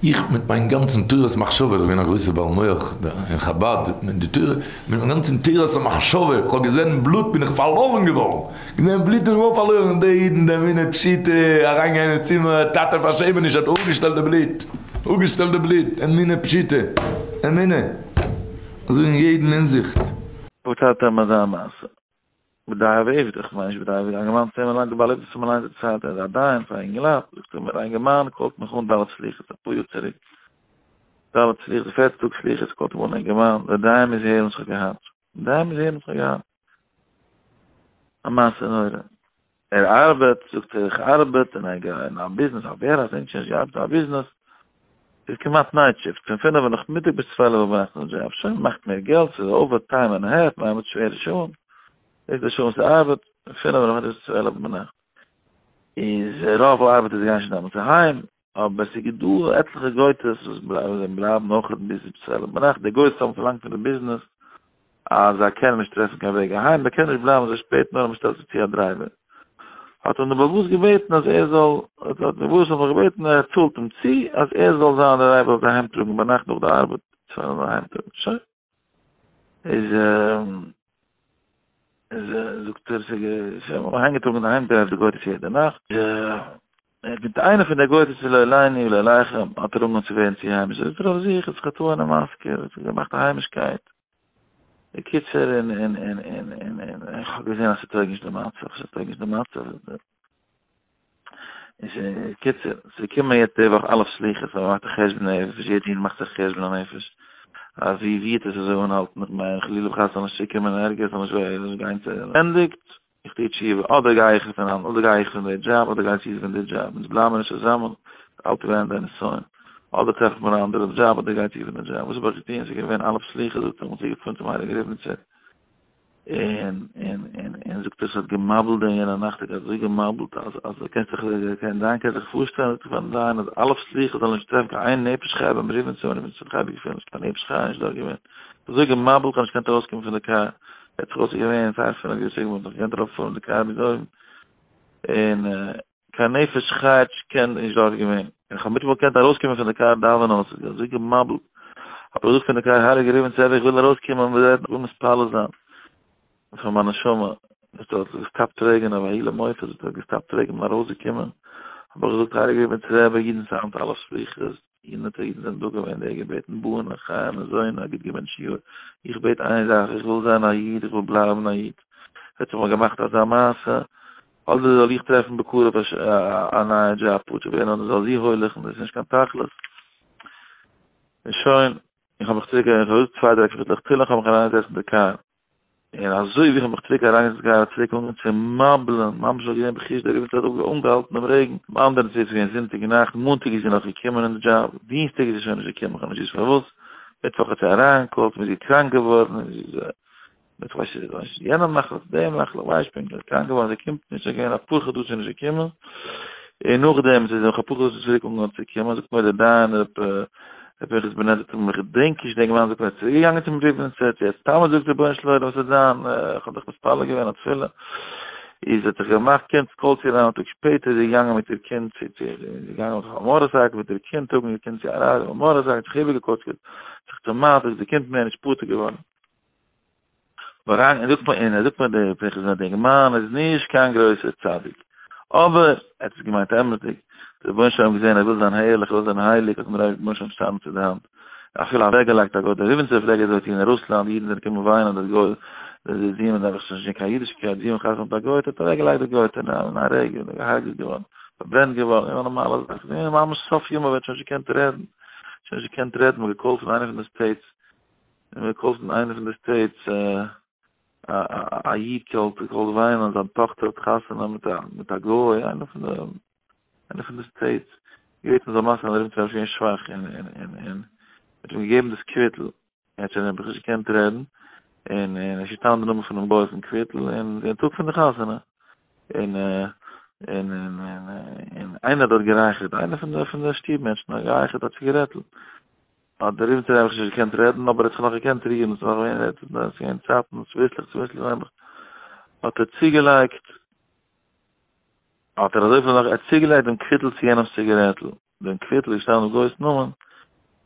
איך מיט מיין גאנצן תורת מחשבה, איך בין א גרויסער בעל מח אין חבד, מיט די תורה, מיט מיין גאנצן תורת המחשבה, איך האב געזען בלוט בין איך פארלארן געווארן, געזען בלוט בין איך געווארן פארלוירן, די אידן די אמונה פשוטה, אריינגיין אין צימער, טאטע פארשעם מיר נישט, האט אפגעשטעלט די בלוט, אפגעשטעלט די בלוט, אמונה פשוטה, אמונה, אזוי אין יעדן הינזיכט. פארציילט ער אים אזא מעשה. בדאי ועבד, איך מיין נישט בדאי ועבד, א אינגערמאן צו אים אליין, די בעל עבדות האט אים אליינס דערציילט, ער איז א דיין פאר אינגעלייט, זאגט ער מיר, א אינגערמאן קאלט מיך אן ד' סליחות אפאר יאר צוריק, ד' סליחות, די פערטע טאג סליחות קאלט אים אן א אינגערמאן, דער דיין מוז הערן וואס איך האב געהאט, דער דיין מוז הערן וואס איך האב געהאט, א מעשה נורא, ער ארבעט, זאגט ער, איך ארבעט אין א ביזנעס, א ווערהאוז, אין טשענדזש געארבעט אין א ביזנעס, ס'איז כמעט night shift, פון פינף נאכמיטאג ביז צוועלף ביינאכט איז דזשאב, שוין, מ'מאכט מער געלט, ס'איז over time and half, מ'ארבעט שווערע שעה'ן, דאס איז די שעה וואס ס'ארבעט, פון פינף נאכמיטאג ביז צוועלף ביינאכט. איז רוב ארבעטערס גייען שוין דעמאלטס אהיים, אבער ס'איז דא עטליכע גויטעס וואס בלייבן בלייבן נאך ביז צוועלף ביינאכט, די גויטעס האבן פארלאנגט פון די ביזנעס אז זיי קענען נישט טרעפן קיין וועג אהיים, זיי קענען נישט בלייבן אזוי שפעט נאר אז מ'שטעלט זיי צו א driver. האט אים דער בעל הבית געבעטן אז ער זאל, האט דער בעל הבית אים געבעטן ער צאלט אים צו אז ער זאל זיין דער driver זאל זיי אהיימטראגן ביינאכט נאך די ארבעט, זיי זאלן אהיימטראגן. שוין. איז איז זאגט ער ס'איז אהיימגעטראגן אהיים drive די גויטעס יעדע נאכט. מיט איינע פון די גויטעס לא עלינו ולא עליכם האט ער אנגעהויבן צו ווערן צו היימיש. זאגט ער אויף זיך, איז חטא און מזכיר, האט זיך געמאכט א היימישקייט. בקיצור און און און און און און איך האב געזען אז ס'טויג נישט די מצב, ס'טויג נישט די מצב. איז קיצור, ס'קומען יעצט די וואך א' סליחות, מען מאכט א חשבון הנפש, יעדער איד מאכט זיך חשבון הנפש, אז ווי וועט עס אזוי אנהאלטן, איך מיין חלילה וחס זאל נישט צוקומען ערגער, זאל נישט גיין צו ענדיגט, איך טו תשובה, אדער גיי איך פון אדער גיי איך פון די דזשאב, אדער גייט זי פון די דזשאב, אונז בלייבן נישט צוזאמען, אלט ווערן די נסיון, אדער טרעפט מען א אנדערע דזשאב, אדער גייט זי פון די דזשאב, וואס האב איך געטון, ס'איז געווען א' סליחות, זאגט ער, מ'האט צוגעפארן צום הייליגן ריבניצער, און און און און זאגט ער, ס'האט געמבלט אין יענע נאכט, האט אזוי געמבלט, אז אז קענסט זיך קען דיין קענסט זיך פארשטעלן, זאגט ער פארן דיין, אז א' סליחות זאל נישט טרעפן קיין איין נפש חי ביים ריבניצער, און ריבניצער האט חי געפילט, נישט קיין נפש חי איז נישט דארט געווען, אזוי געמבלט, כ'האב נישט געקענט ארויסקומען פון די קאר. ער האט זיך אויס געווען פאר פינף יאר צוריק וואלט איך געקענט ארויף פארן די קאר ביז אויבן און קיין נפש חי קען נישט דארט געווען און איך האב מיטאמאל געקענט ארויס קומען פון די קאר דאווענען עס איז אזוי געמאבלט. האב איך געזאגט פון די קאר, הייליגער ריבניצער רבי איך וויל ארויסקומען און וויל מתפלל זיין פאר מיין נשמה, עס האט געסטאפט רעגענען, ויהי למופת, עס האט געסטאפט רעגענען, כ'בין ארויסגעקומען, האב איך געזאגט הייליגער ריבניצער רבי אידן ס'היינט א' סליחות, הונדערטער אידן זענען דא געווען, דער געבעטן בני חיי מזוני, א גוט געבענטשט יאר, איך בעט איין זאך, איך וויל זיין א איד, איך וויל בלייבן א איד, עס האט זיך מיר געמאכט אזא מעשה, אדער זאל איך טרעפן בקרוב א נייע דזשאב פטור ווערן, אדער זאל זי הולכ'ן, דאס איז נישט קיין תכלית. און שוין, איך האב מיך צוריק אריין, איך האב געזאגט צוויי דריי קאפיטלעך תהלים, איך האב מיך אריינגעזעצט אין די קאר, און אזוי ווי איך האב מיך צוריק אריינגעזעצט אין די קאר האט צוריק אנגעהויבן צו מבל'ן, ממש אזוי געווען בחוש, דער ריבניצער האט אנגעהאלטן דעם רעגן, דעם אנדערן צו עס איז געווען זונטאג נאכט, מאנטאג איז זי נאך געקומען אין די דזשאב, דינסטאג איז זי שוין נישט געקומען, איך האב נישט געוואוסט פארוואס, מיטוואך האט זי אריינגעקאלט, מ'איז איר קראנק געווארן, און זי איז מיט כ'ווייס נישט יענע מחלה די מחלה כ'ווייס פונקטליך קראנק געווארן זי קומט נישט זי געווען אפאר חדשים נישט געקומען און נאכדעם איז זי נאך אפאר חדשים צוריק אנגעהויבן צו קומען זאגט מיר דער דיין ר' פנחס בן זאגט מיר כ'געדענק נישט דער אינגערמאן זאגט מיר צוריק געגאנגען צום ריבניצער צו יעצט סתם זאגט רבונו של עולם וואס וועט זיין כ'האב דאך מתפלל געווען א תפילה איז האט זיך געמאכט קינד קאלט זי אריין א טאג שפעטער איז זי געגאנגען מיט איר קינד צו צו זי געגאנגען אויף א מאטערסייקל מיט איר קינד טראגן איר קינד צו א רב אויף מאטערסייקל זיך איבערגעקאטשקעט זיך צומאלט איז די קינד מער נישט פטור געווארן. אריין און זאגט מיר און ער זאגט מיר דער פנחס בן דער אינגערמאן איז נישט קיין גרויסער צדיק אבער ער האט עס געמיינט אמת'דיג, דער רבונו של עולם האט געזען ער וויל זיין ערליך ער וויל זיין הייליג האט אים דער רבונו של עולם געשטאנען צו די האנט אפילו אוועק געלייגט א גוי דער ריבניצער פלעג אזוי טון אין רוסלאנד אידן זענען געקומען וויינען אז די גוי די זוהן האט נעבעך שוין נישט קיין אידישקייט די זוהן האט חתונה מיט א גוי'טע האט אוועק געלייגט די גוי'טע אין א רגע און געהארגעט געווארן פארברענט געווארן און א נארמאלע זאך ממש סוף ימיו ער האט שוין נישט געקענט רעדן שוין נישט געקענט רעדן מ'האט געקאלט פון איינע פון די סטעיטס און מיר קאלט איינע פון די סטעיטס א איד קאלט קאלט וויינען זיין טאכטער האט חתונה מיט א מיט א גוי איינע פון די איינע פון די סטעיטס געבעטן מ'זאל מסר'ן ארום צו געווען שוואך און און און און מ'האט אים געגעבן דאס קוויטל ער האט שוין נעבעך נישט געקענט רעדן און און עס איז געשטאנען די נאמען פונעם גוי אויפן קוויטל און דער טאג פון די חתונה און און און און איינער האט דארט גערייכערט איינער פון די פון די שטוב מענטשן האט גערייכערט א ציגערעטל האט דער ריבניצער רבי נישט געקענט רעדן אבער ער האט זיך נאך געקענט רירן, ס'איז נאך געווען ער האט עס געווען צייטן צוביסלעך צוביסלעך נעבעך האט ער צוגעלייגט האט ער אזויפיל נאך ער האט צוגעלייגט דעם קוויטל צו יענעמ'ס ציגערעטל, דעם קוויטל איז געשטאנען דעם גוי'ס נאמען,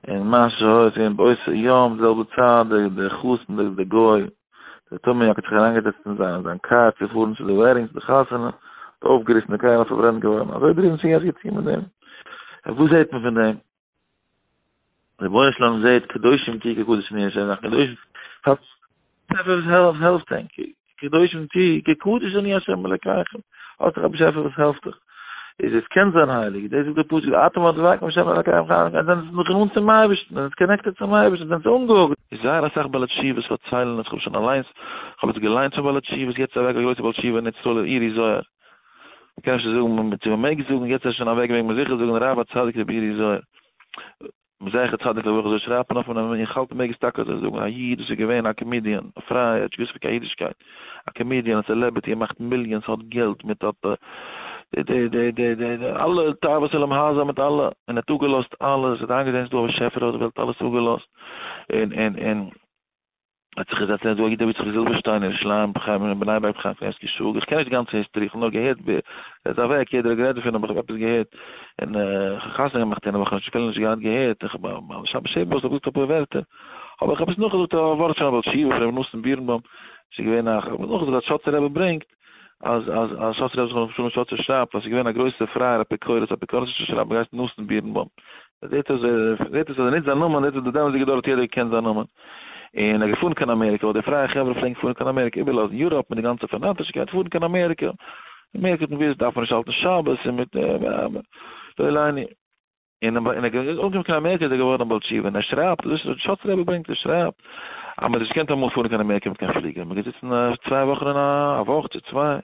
און מה שהיה איז געווען באותו יום די זעלבע צייט דער דער חתן דער דער גוי דער טמא'ניאק האט זיך אריינגעזעצט אין זיין זיין קאר צו פארן צו די wedding צו די חתונה, האט אויפגעריסן די קאר און פארברענט געווארן, אזוי האט דער ריבניצער יעצט געטון מיט דעם, און וואס זעט מען פון דעם? רבונו של עולם זעהט קדושים תהיו כקדוש אני השם זיין קדושים באשעפער וואס העלפט העלפט ענק קדושים תהיו כקדוש אני השם אלקיכם האסט דאך א באשעפער וואס העלפט דיך איז עס קען זיין הייליג דאס זאגט דער פסוק אתם הדבקים בהשם אלקיכם עטס זענטס נאך נאנט צום אייבערשטן זענטס connected צום אייבערשטן זענטס אנגעהאקט. איז זייער אסאך בעלי תשובות פארציילן עס, כ'האב שוין אליינס, כ'האב עס געליינט פון בעלי תשובות, יעצט איז אוועק א גרויסע בעל תשובה אין ארץ ישראל אורי זוהר, מ'קען אפשר זאגן צו מ'מעג זאגן, יעצט איז ער שוין אוועק מעג מען זיכער זאגן הרב הצדיק רבי אורי זוהר, זכר צדיק לברכה אזוי שרייבט מען אויף אים און איך האלט מ'מעג עס טאקע אזוי זאגן, א איד וואס איז געווען א comedian, א פרייער, האט נישט געוואוסט פון קיין אידישקייט, א comedian, א celebrity, געמאכט מיליאנס, האט געלט מיט האט די די די די די די אלע תאוות עולם הזה מיט אלע, און האט אפגעלאזט אלעס, האט איינגעזען ס'איז דא א באשעפער אויף די וועלט, אלעס אפגעלאזט, און און און. האט זיך געזעצט אין דא א איד רבי יצחק זילבערשטיין אין ירושלים בחיים אין בני ברק בחיים קניבסקי שוהל איך קען נישט די גאנצע history איך האב נאר געהערט ווי ער איז אוועק יעדער האט גערעדט דערפון אבער איך האב עפעס געהערט און איך האב חתונה געמאכט יענע וואך נישט אפילו נישט געהאט געהערט איך האב ביי שבת שבח געזאגט אפאר ווערטער אבער איך האב עס נאכגעזאגט א ווארט פון א בעל תשובה פון רבי נתן בירנבוים ס'איז געווען א כ'האב נאכגעזאגט אז שאצער רבי ברענגט אז אז אז שאצער רבי זכרונו לברכה שלום שאצער שרייבט אז ס'איז געווען א גרויסער פרייער אפיקורס אפיקורסישער שרייבער געהייסן נתן בירנבוים זעט אויס זעט אויס אז ער נוצט זיין נאמען, זעט אויס די דעמאלטסדיגע דור האט יעדער געקענט זיין נאמען. און ער איז געפארן קיין אמעריקע, ווייל די פרייע חברה פלעגן פארן קיין אמעריקע, איבערלאזן יוראפ מיט די גאנצע פאנאטישקייט, פארן קיין אמעריקע. אמעריקע האט מען געוואוסט דארף מען נישט האלטן שבת און מיט לא עלינו. און און ער איז אנגעקומען קיין אמעריקע איז ער געווארן א בעל תשובה, און ער שרייבט, דאס איז שאצער רבי ברענגט, ער שרייבט אז מען האט נישט געקענט אמאל פארן קיין אמעריקע מיט קיין פליגער, מען איז געזיצן צוויי וואכן אין א א וואך צו צוויי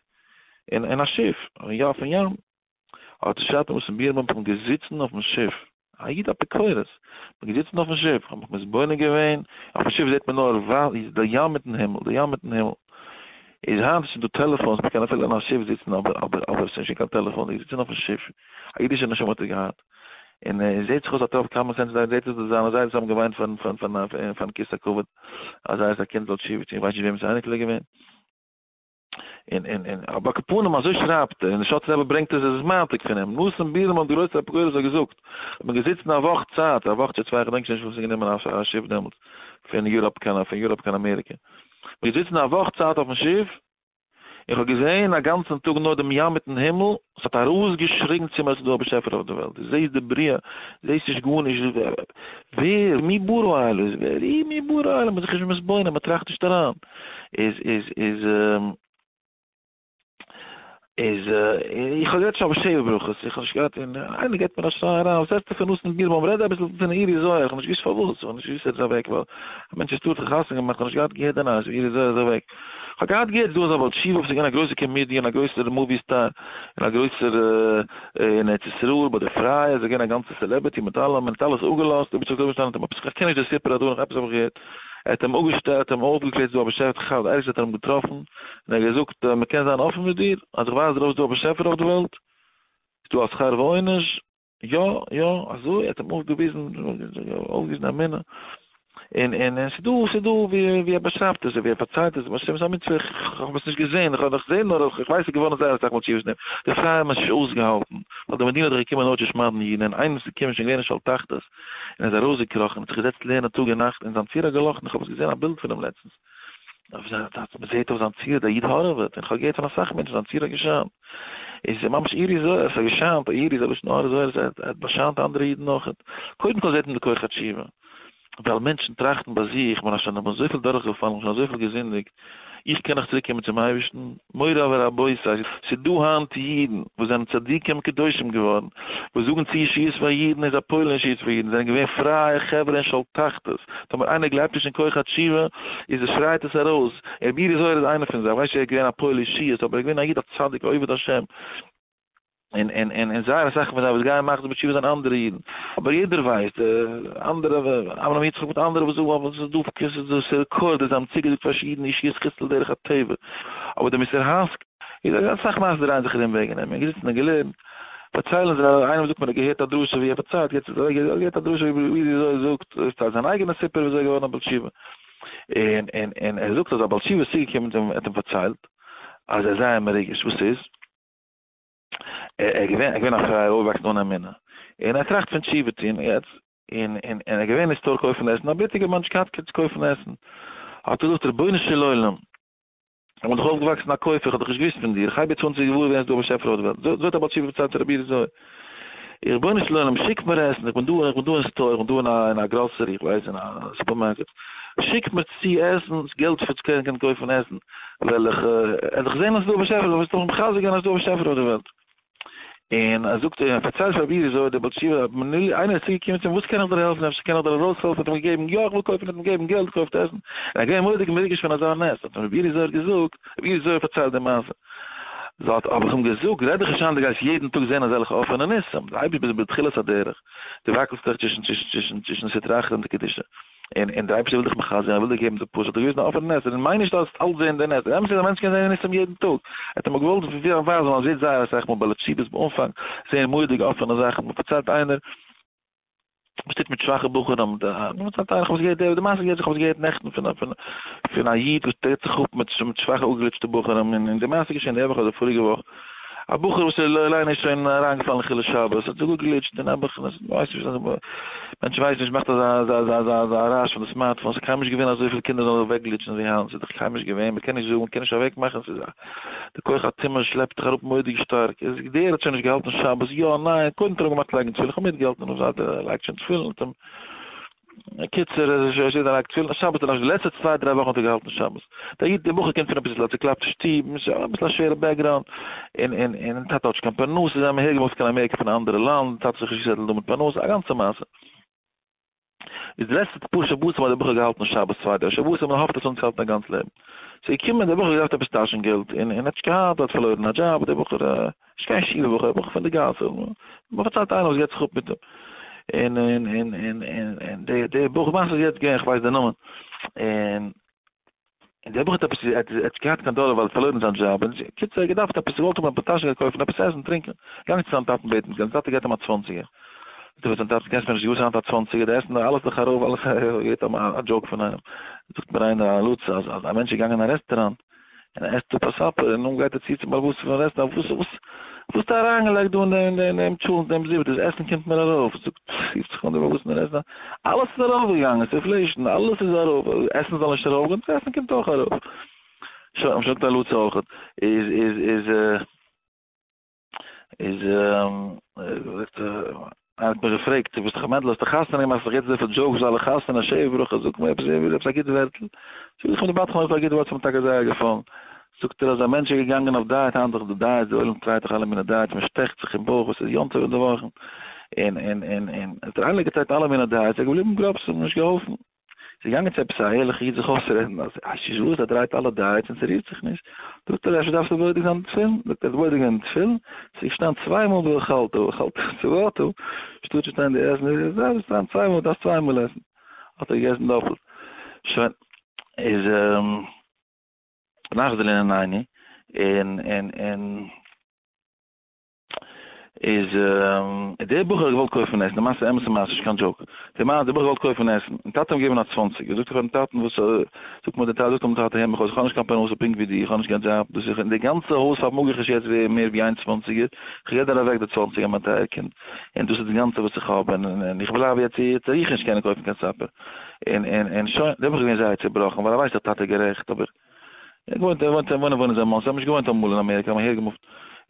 אין אין א שיף, יא אויפן ים. האט די שטן וואס אין בירמאן פון געזיצן אויפן שיף, א איד אפיקורס, כ'בין געזיצן אויפן שיף, כ'האב מיך מתבונן געווען, אויפן שיף זעט מען נאר ווייל די ים מיטן הימל, די ים מיטן הימל, איז היינט איז שוין דא טעלעפאנס, מ'קען אפילו אין א שיף זיצן, אבער אבער אבער ס'איז נישט קיין טעלעפאן, זיי זיצן אויפן שיף, א אידישע נשמה האט ער געהאט, און עס זעט זיך אויס א טראפ common sense, זעט אויס אז זיינע זיידעס האבן געוויינט פארן פארן פארן כסא הכבוד, אז זייערס א קינד זאל תשובה טון, כ'ווייס נישט וועמענס אייניקל ער איז געווען. און און און אבער על כל פנים אזוי שרייבט ער, און די שאצער רבי ברענגט עס, עס איז מעתיק פון אים, נתן בירנבוים דער גרויסער אפיקורס האט געזאגט, איך בין געזיצן א וואך צייט, א וואך צו צוויי איך געדענק שוין נישט וויפיל ס'איז גענומען א שיף דעמאלטס, פון יוראפ קיין פון יוראפ קיין אמעריקע, כ'בין געזיצן א וואך צייט אויפן שיף, איך האב געזען א גאנצן טאג נאר דעם ים מיטן הימל, עס האט ארויסגעשריגן צו מיר עס איז דא א באשעפער אויף דער וועלט, דו זעסט די בריאה, זעסט נישט גארנישט, ווער, מי ברא אלו, ווער איז מי ברא אלו, מען איז זיך נישט מתבונן, מען טראכט נישט אריין, איז איז איז איז איך האב גערעדט שוין אויף שבע ברכות, איך האב נישט געהאט, און איינער געבט מיר א שריי אריין, וואס רעדסטו פון נתן בירנבוים, רעד אביסל פון אורי זוהר, איך האב נישט געוואוסט פארוואס, איך האב נישט געוואוסט ער איז אוועק, ווייל א מענטש איז טאטע חתונה געמאכט, איך האב נישט געהאט געהערט די נייעס אורי זוהר איז אוועק. כ'האב געהאט געהערט דא אזא בעל תשובה וואס איז געווען א גרויסער קאמידיען, א גרויסער movie star, און א גרויסער אין ארץ ישראל ביי די פרייע, איז ער געווען א גאנצע celebrity מיט אלעם, און האט אלעס אפגעלאזט, רבי יצחק רובינשטיין האט אים עפעס, כ'קען נישט די סיפור הדברים, עפעס האב איך געהערט, ער האט אים אפגעשטעלט, ער האט אים אויפגעקלערט ס'איז דא א באשעפער, כ'האב ערגעץ האט ער אים געטראפן, און ער האט געזאגט, מ'קען זיין אפן מיט דיר, אז איך ווייז דיר אויף ס'איז דא א באשעפער אויף די וועלט, ס'איז דא א שכר ועונש, יא יא אזוי האט אים אויפגעוויזן אויפגעוויזן אמונה און און און ס'דא ס'דא ווי ווי ער באשרייבט עס ווי ער פארציילט עס בשם זיין מצוה איך האב עס נישט געזען איך האב נאך געזען נאר איך ווייס ס'איז געווארן זייער אסאך מאל תשובות פון דעם די פרייע האבן עס נישט אויסגעהאלטן ווייל די מדינה איז דאך געקומען נאר צו שמד'ן אידן און איינער איז געקומען שוין געווען אין שאול תחתית און איז ארויסגעקראכן האט זיך געזעצט לערנען טאג און נאכט און זיין צורה האט געלאכטן איך האב עס געזען א בילד פון אים לעצטנס מען זעט אויף זיין צורה דער איד הארעוועט, און כ'האב געהערט פון אסאך מענטשן זיין צורה האט געשיינט, איז ממש אורי זוהר, עס האט געשיינט, אורי איז א לשון אור זוהר, עס האט באשיינט אנדערע אידן אויך, קודם כל זעט מען די כח התשובה, ווייל מענטשן טראכטן ביי זיך, מען האט שוין אזויפיל דורכגעפאלן, שוין אזויפיל געזינדיגט, איך קען נאך צוריק קומען צום אייבערשטן? מורי ורבותי, ס'איז דא היינט אידן וואס זענען צדיקים קדושים געווארן, וואס זאגן צו ישועות פאר אידן איז א פועל'ן ישועות פאר אידן, זענען געווען פרייע חברה אין שאול תחתית, טאמער איינער גלייבט נישט אין כח התשובה, איז ער שרייט עס ארויס, רבי אורי זוהר איז איינער פון זיי, כ'ווייס נישט ער איז געווען א פועל ישועות, אבער ער איז געווען א איד א צדיק א עובד השם. און און און און זייער אסאך פון זיי וואס גייען מחזיר בתשובה זענען אנדערע אידן, אבער יעדער ווייסט, אנדערע אברהם יצחק מיט אנדערע וואס זאגן אבער ס'איז דא ס'איז דא ס'איז רעקארדעד זיי האבן צוגעזאגט פאר אידן ישועות חוץ לדרך הטבע, אבער דער מוסר השכל איז אסאך מעשות דרייען זיך ארום וועגן אים, און געזיצן און געלערנט, פארציילן זיי, איינער זאגט מיר ער האט געהערט א דרשה ווי ער פארציילט, יעצט איז ער האט געהערט א דרשה ווי אזוי ער זאגט, ער פארציילט זיין אייגענע סיפור ווי אזוי ער איז געווארן א בעל תשובה, און און און ער זאגט אז א בעל תשובה איז צוגעקומען צו אים ער האט אים פארציילט אז ער איז זייער מרוגש, וואס איז? ער איז געווען, ער איז געווען א פרייער אויפוואקסן אן אמונה, און ער טראכט פון תשובה טון יעצט, און און און ער איז געווען אין store קויפן עסן, א בלוטיגער מענטש געהאט צו קויפן עסן, האט ער געזאגט רבונו של עולם, איך בין דאך אויפגעוואקסן א כופר, איך האב דאך נישט געוואוסט פון דיר, איך הייב יעצט אן צו געוואר ווערן ס'איז דא א באשעפער אויף די וועלט, אזוי האט א בעל תשובה פארציילט צו רבי אורי זוהר, רבונו של עולם שיק מיר עסן, איך בין דא, איך בין דא אין store, איך בין דא אין א אין א גראסערי, איך ווייס אין א סופערמארקעט, שיק מיר צו עסן, געלט פאר צו קענען קויפן עסן, וועל איך וועל איך זען אז ס'איז דא א באשעפער, וועסטו מיך מחזק זיין אז ס'איז דא א באשעפער אויף די וועלט. און ער זאגט, און ער פארציילט פאר רבי אזוי, דער בעל תשובה, איינער איז צוגעקומען צו אים, וואס קען איך דיר העלפן, אפשר קען איך דיר ארויסהעלפן, האט אים געגעבן, יא איך וויל קויפן, האט אים געגעבן געלט, קויפט עסן, און ער איז געווען מורא'דיג מרוגש פון אזא נס, האט אים רבי אזוי געזאגט, רבי אזוי פארציילט די מעשה. זאגט, האב איך אים געזאגט, רעד דיך נישט איין דו גייסט יעדן טאג זען אזעלכע אפענע ניסים, די אייבערשטער ביסט בתחילת הדרך, דו וואקלסט דיך צווישן צווישן צווישן צווישן סטרא אחרא און די קדושה, און און דער אייבערשטער וויל דיך מחזק זיין, ער וויל דיר געבן די push, האט ער געוויזן א אפענע נס, און מיין נישט אז אלץ זען די נס, אמת איז א מענטש קען זען ניסים יעדן טאג, ער האט אים געוואלט ווייזן אז מען זעט זייער אסאך מאל בעלי תשובות באנפאנג זעען מורא'דיגע אפענע זאכן, מען פארציילט איינער וואס טוט מיט שוואכע בחורים, מען פארציילט איינער, איך האב עס געהערט, די מעשה געהערט, איך האב עס געהערט נעכטן פון א פון א איד וואס טוט זיך אפ מיט שוואכע אפגעגליטשטע בחורים, און די מעשה איז געשען די וואך אדער פאריגע וואך. א בחור וואס איז לא עלינו שוין אריינגעפאלן אין חילול שבת, האט זיך אפגעגליטשט און נעבעך, ווייס נישט וואס, מענטשן ווייסן נישט, מאכט אזא אזא אזא אזא אזא רעש פון די smartphone, ס'איז קיינמאל נישט געווען אזויפיל קינדער זאלן אוועקגליטשן ווי היינט, ס'איז דאך קיינמאל נישט געווען, מ'קען נישט זאגן, מ'קען נישט אוועקמאכן, ס'איז א, די כח הטומאה שלעפט דיך אראפ מורא'דיג שטארק, איז דער האט שוין נישט געהאלטן שבת, יא, ניין, קודם האט ער אים געמאכט לייגן תפילין, איך האב מיטגעהאלטן און זייט ער לייגט שוין תפילין האט אים. קיצור, ער איז שוין אריין תפילין שבת און די לעצטע צוויי דריי וואכן האט ער געהאלטן שבת. דער איד, דער בחור קומט פון אביסל א צוקלאפטע שטוב, אביסל א שווערע background, און און און טאטע האט נישט קיין פרנסה, זיי האבן אהערגעמופט קיין אמעריקע פון א אנדערע לאנד, טאטע האט זיך נישט געסעטלט דא מיט פרנסה, א גאנצע מעשה. איז די לעצטע פאר שבתים האט דער בחור געהאלטן שבת צוויי דריי שבתים און האפט עס אנצוהאלטן א גאנץ לעבן. ס'איז געקומען דער בחור האט געדארפט עפעס טאשן געלט, און און האט נישט געהאט, האט פארלוירן א דזשאב, דער בחור נישט קיין ישיבה בחור, א בחור פון די גאס, מען פארציילט איינער וואס געבט זיך אפ מיט אים, און און און און און און די די בחור מאכט זיך יעצט געווען איך ווייס די נאמען, און און דער בחור האט עפעס ער האט נישט געהאט קיין דאלער ווייל ער האט פארלוירן זיין דזשאב, און קיצור ער האט געדארפט עפעס געוואלט האבן א טאשן געלט קויפן עפעס עסן טרינקען, געגאנגען צו זיין טאטן בעטן געלט, זיין טאטע געבט אים א צוואנציגער, זאגט ער פאר זיין טאטן קענסט מיר נישט געבן היינט א צוואנציגער, די עסן אלעס איז דאך ארויף אלעס, געהערט א joke פון איינעם, זאגט מיר איינער א לץ אז א מענטש איז געגאנגען אין א רעסטוראנט. און ער עסט אפ א סאפער, און נאכדעם גייט ער צו צום בעל הבית פון רעסטוראנט, וואס וואס וואס האסטו אריינגעלייגט דא אין דעם אין דעם טשולנט דעם זופ, דאס עסן קומט מיר ארויף, זאגט, רופט זיך אן דער בעל הבית פון רעסטוראנט, אלעס איז ארויפגעגאנגען, ס'איז inflation, אלעס איז ארויף, עסן זאל נישט ארויפגיין, דאס עסן קומט אויך ארויף. שוין, זאגט א לץ אויך, איז איז איז איז זאגט ער, איינער האט מיר געפרעגט, דו ביסט דאך א מענדל, האסט דאך חתונה געמאכט, ס'איז דאך יעצט אזויפיל jokes אלע חתונה, שבע ברכות, זאג מיר עפעס, עפעס א גוט ווערטל. זאג איך אים, די בדחן האט א גוט ווארט, ס'איז מיר טאקע זייער געפאלן. זאגט ער אז א מענטש איז געגאנגען אויף diet, היינט דאך די diet, די עולם try ט דאך אלע מיני diets, מען שטעכט זיך אין בויך, וואס איז יום טוב אין די וואכן, און און און און האט ער איינער גע try ט אלע מיני diets, ער איז געבליבן גראב, ס'האט אים נישט געהאלפן. איז געגאנגען צו עפעס א ערליכע איד זיך אויסרעדן אז אשש וואס ער דרייט אלע diets און ס'רירט זיך נישט, זאגט ער אפשר דארפסטו בודק זיין די תפילין, זאגט ער האט בודק געווען די תפילין, ס'איז געשטאנען צוויי מאל ואכלת ואכלת ושבעת, שטאט צו שטיין די עסן איז עס געשטאנען צוויי מאל דארפסט צוויי מאל עסן, האט ער געגעסן דאפלט, שוין איז נחזור לענינינו און און און. איז דער בחור האט געוואלט קויפן עסן, די מעשה אמת'ע מעשה, נישט קיין joke, די מעשה, דער בחור האט געוואלט קויפן עסן, און טאטע האט אים געגעבן א צוואנציגער, זאגט ער פארן טאטן, וואס, זאגט מיר דער טאטע, זאגט אים דער טאטע, הער מיך אויס, איך האב נישט קיין פרנסה פונקט ווי דו, איך האב נישט קיין דזשאב, דאס איך, אין די גאנצע הויז פארמאג איך נישט יעצט ווער מער ווי איין צוואנציגער, איך געב דיר אוועק די צוואנציגער מיין טייער קינד, און דאס איז די גאנצע וואס איך האב, און און איך בלייב יעצט יעצט וועל איך נישט קענען קויפן קיין סאפער, און און און שוין, דער בחור איז געווען זייער צעבראכן, ווייל ער ווייסט אז טאטע איז גערעכט, אבער. ער געוואוינט ער וואוינט וואוינען וואוינען זיי אין מאנסי, זיי האבן נישט געוואוינט אמאל אין אמעריקא, האבן אהער געמופט,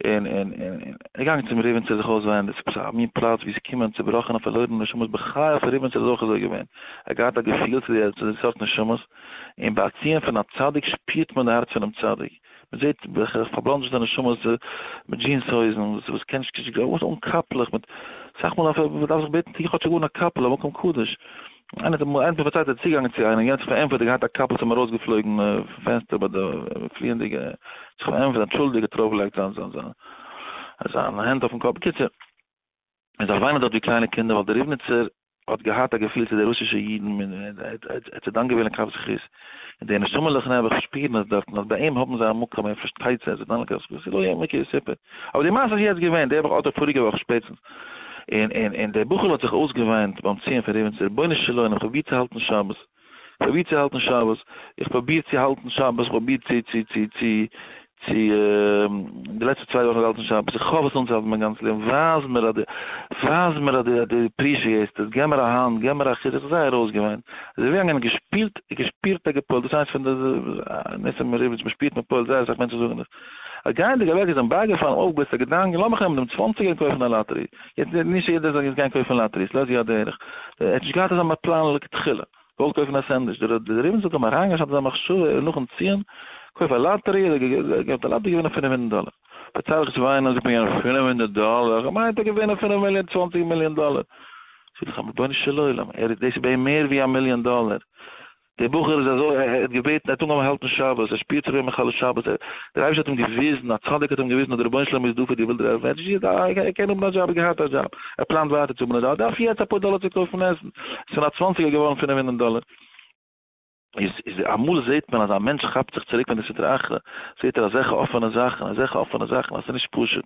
און און און און ער געגאנגען צום ריבניצער זיך אויסוויינען, דאס איז עפעס א מין פלאץ ווי עס קומען צובראכענע פארלוירענע נשמות, בחייו פון ריבניצער איז אויך אזוי געווען, ער האט געהאט א געפיל צו די צו די סארט נשמות, און ביי א ציון פון א צדיק שפירט מען די הארץ פונעם צדיק, מען זעט וועלכע פארבלאנדזשעטע נשמות מיט jeans הויזן וואס וואס קען נישט אן קאפלעך מיט, אסאך מאל דארף מען דארף זיך בעטן טו כאטשיג אן א קאפל א מקום קדוש. איינער האט אמאל איינער האט מיר פארציילט ער איז צוגעגאנגען צו איינעם יענער האט זיך פארענטפערט ער האט געהאט א קאפל ס'איז אים ארויסגעפלויגן פון פענסטער ביי די פליענדיגע זיך פארענטפערט אנטשולדיגט האט ארויפגעלייגט זיין זיין זיין זיין הענט אויפן קאפ בקיצור און זיי וויינען דארט ווי קליינע קינדער ווייל דער ריבניצער האט געהאט א געפיל צו די רוסישע אידן און ער האט זיי דן געווען לכף זכות און די נשמה'לעך נעבעך שפירן עס דארטן אז ביי אים האבן זיי א מקום ער פארשטייט זיי זיי דן לכף זכות ס'איז לא יאומן כי יסופר אבער די מעשה איז יעצט געווען די וואך אדער פאריגע וואך שפעטסטנס. און און און דער בחור'ל האט זיך אויסגעוויינט ביים ציון פון ריבניצער, רבונו של עולם, איך פרוביר צו האלטן שבת, איך פרוביר צו האלטן שבת, איך פרוביר צו האלטן שבת, איך פרוביר צו צו צו צו צו די לעצטע צוויי וואכן געהאלטן שבת, איך האף עס אנצוהאלטן מיין גאנץ לעבן, ווייז מיר אז דו, ווייז מיר אז דו אז דו appreciate סט עס, געב מיר א האנט, געב מיר א חיזוק, איך האב זייער אויסגעוויינט, איז ער געגאנגען און געשפילט, געשפירט א געפועלט, דאס איז איינס פון די ניסים אין ריבניץ, מען שפירט מען פועל'ט, זייער אסאך מענטשן זאגן דאס. אז גייענדיג אוועק איז אים בייגעפאלן אויפגעבליצט א געדאנק, לאמיך נעמען דעם צוואנציגער און קויפן א לאטערי. יעצט נישט יעדער זאל יעצט גיין קויפן לאטעריס, לא זו הדרך. ער האט נישט געהאט אזא פלאן לכתחילה. געוואלט קויפן א סענדוויטש. דער דער ריבניצער האט אים אריינגעשאט אזא מחשבה און נאכן ציען, קויף א לאטערי, האט ער געקויפט א לאטערי געווינען פינף הונדערט דאלער. פארצייל איך צו וויינען, זאגט מיר יענער, פינף הונדערט דאלער? איך מיין ער האט געווינען פינף מיליאן, צוואנציג מיליאן דאלער. זאג איך אים, רבונו של עולם, ער איז דאס איז ביי אים מער ווי א מיליאן דאלער. דער בחור איז אזוי, ער האט געבעטן, ער האט אנגעהויבן האלטן שבת, ער שפירט זיך ווי א מחלל שבת, ער, דער אייבערשטער האט אים געוויזן, א צדיק האט אים געוויזן אז דער רבונו של עולם איז דא פאר דיר, וויל דיר העלפן, ער האט נישט געזאגט, ער קען האבן א דזשאב, ער האט געהאט א דזשאב, ער פלאנט ווייטער צו האבן א דזשאב, ער דארף יעצט אפאר דאלער צו קויפן עסן, עס איז פון א צוואנציגער געווארן פינף הונדערט דאלער. איז, איז אמאל זעט מען אז א מענטש כאפט זיך צוריק פון די סטרא אחרא, זעט ער אזעלכע אפענע זאכן, אזעלכע אפענע זאכן אז עס איז נישט פשוט.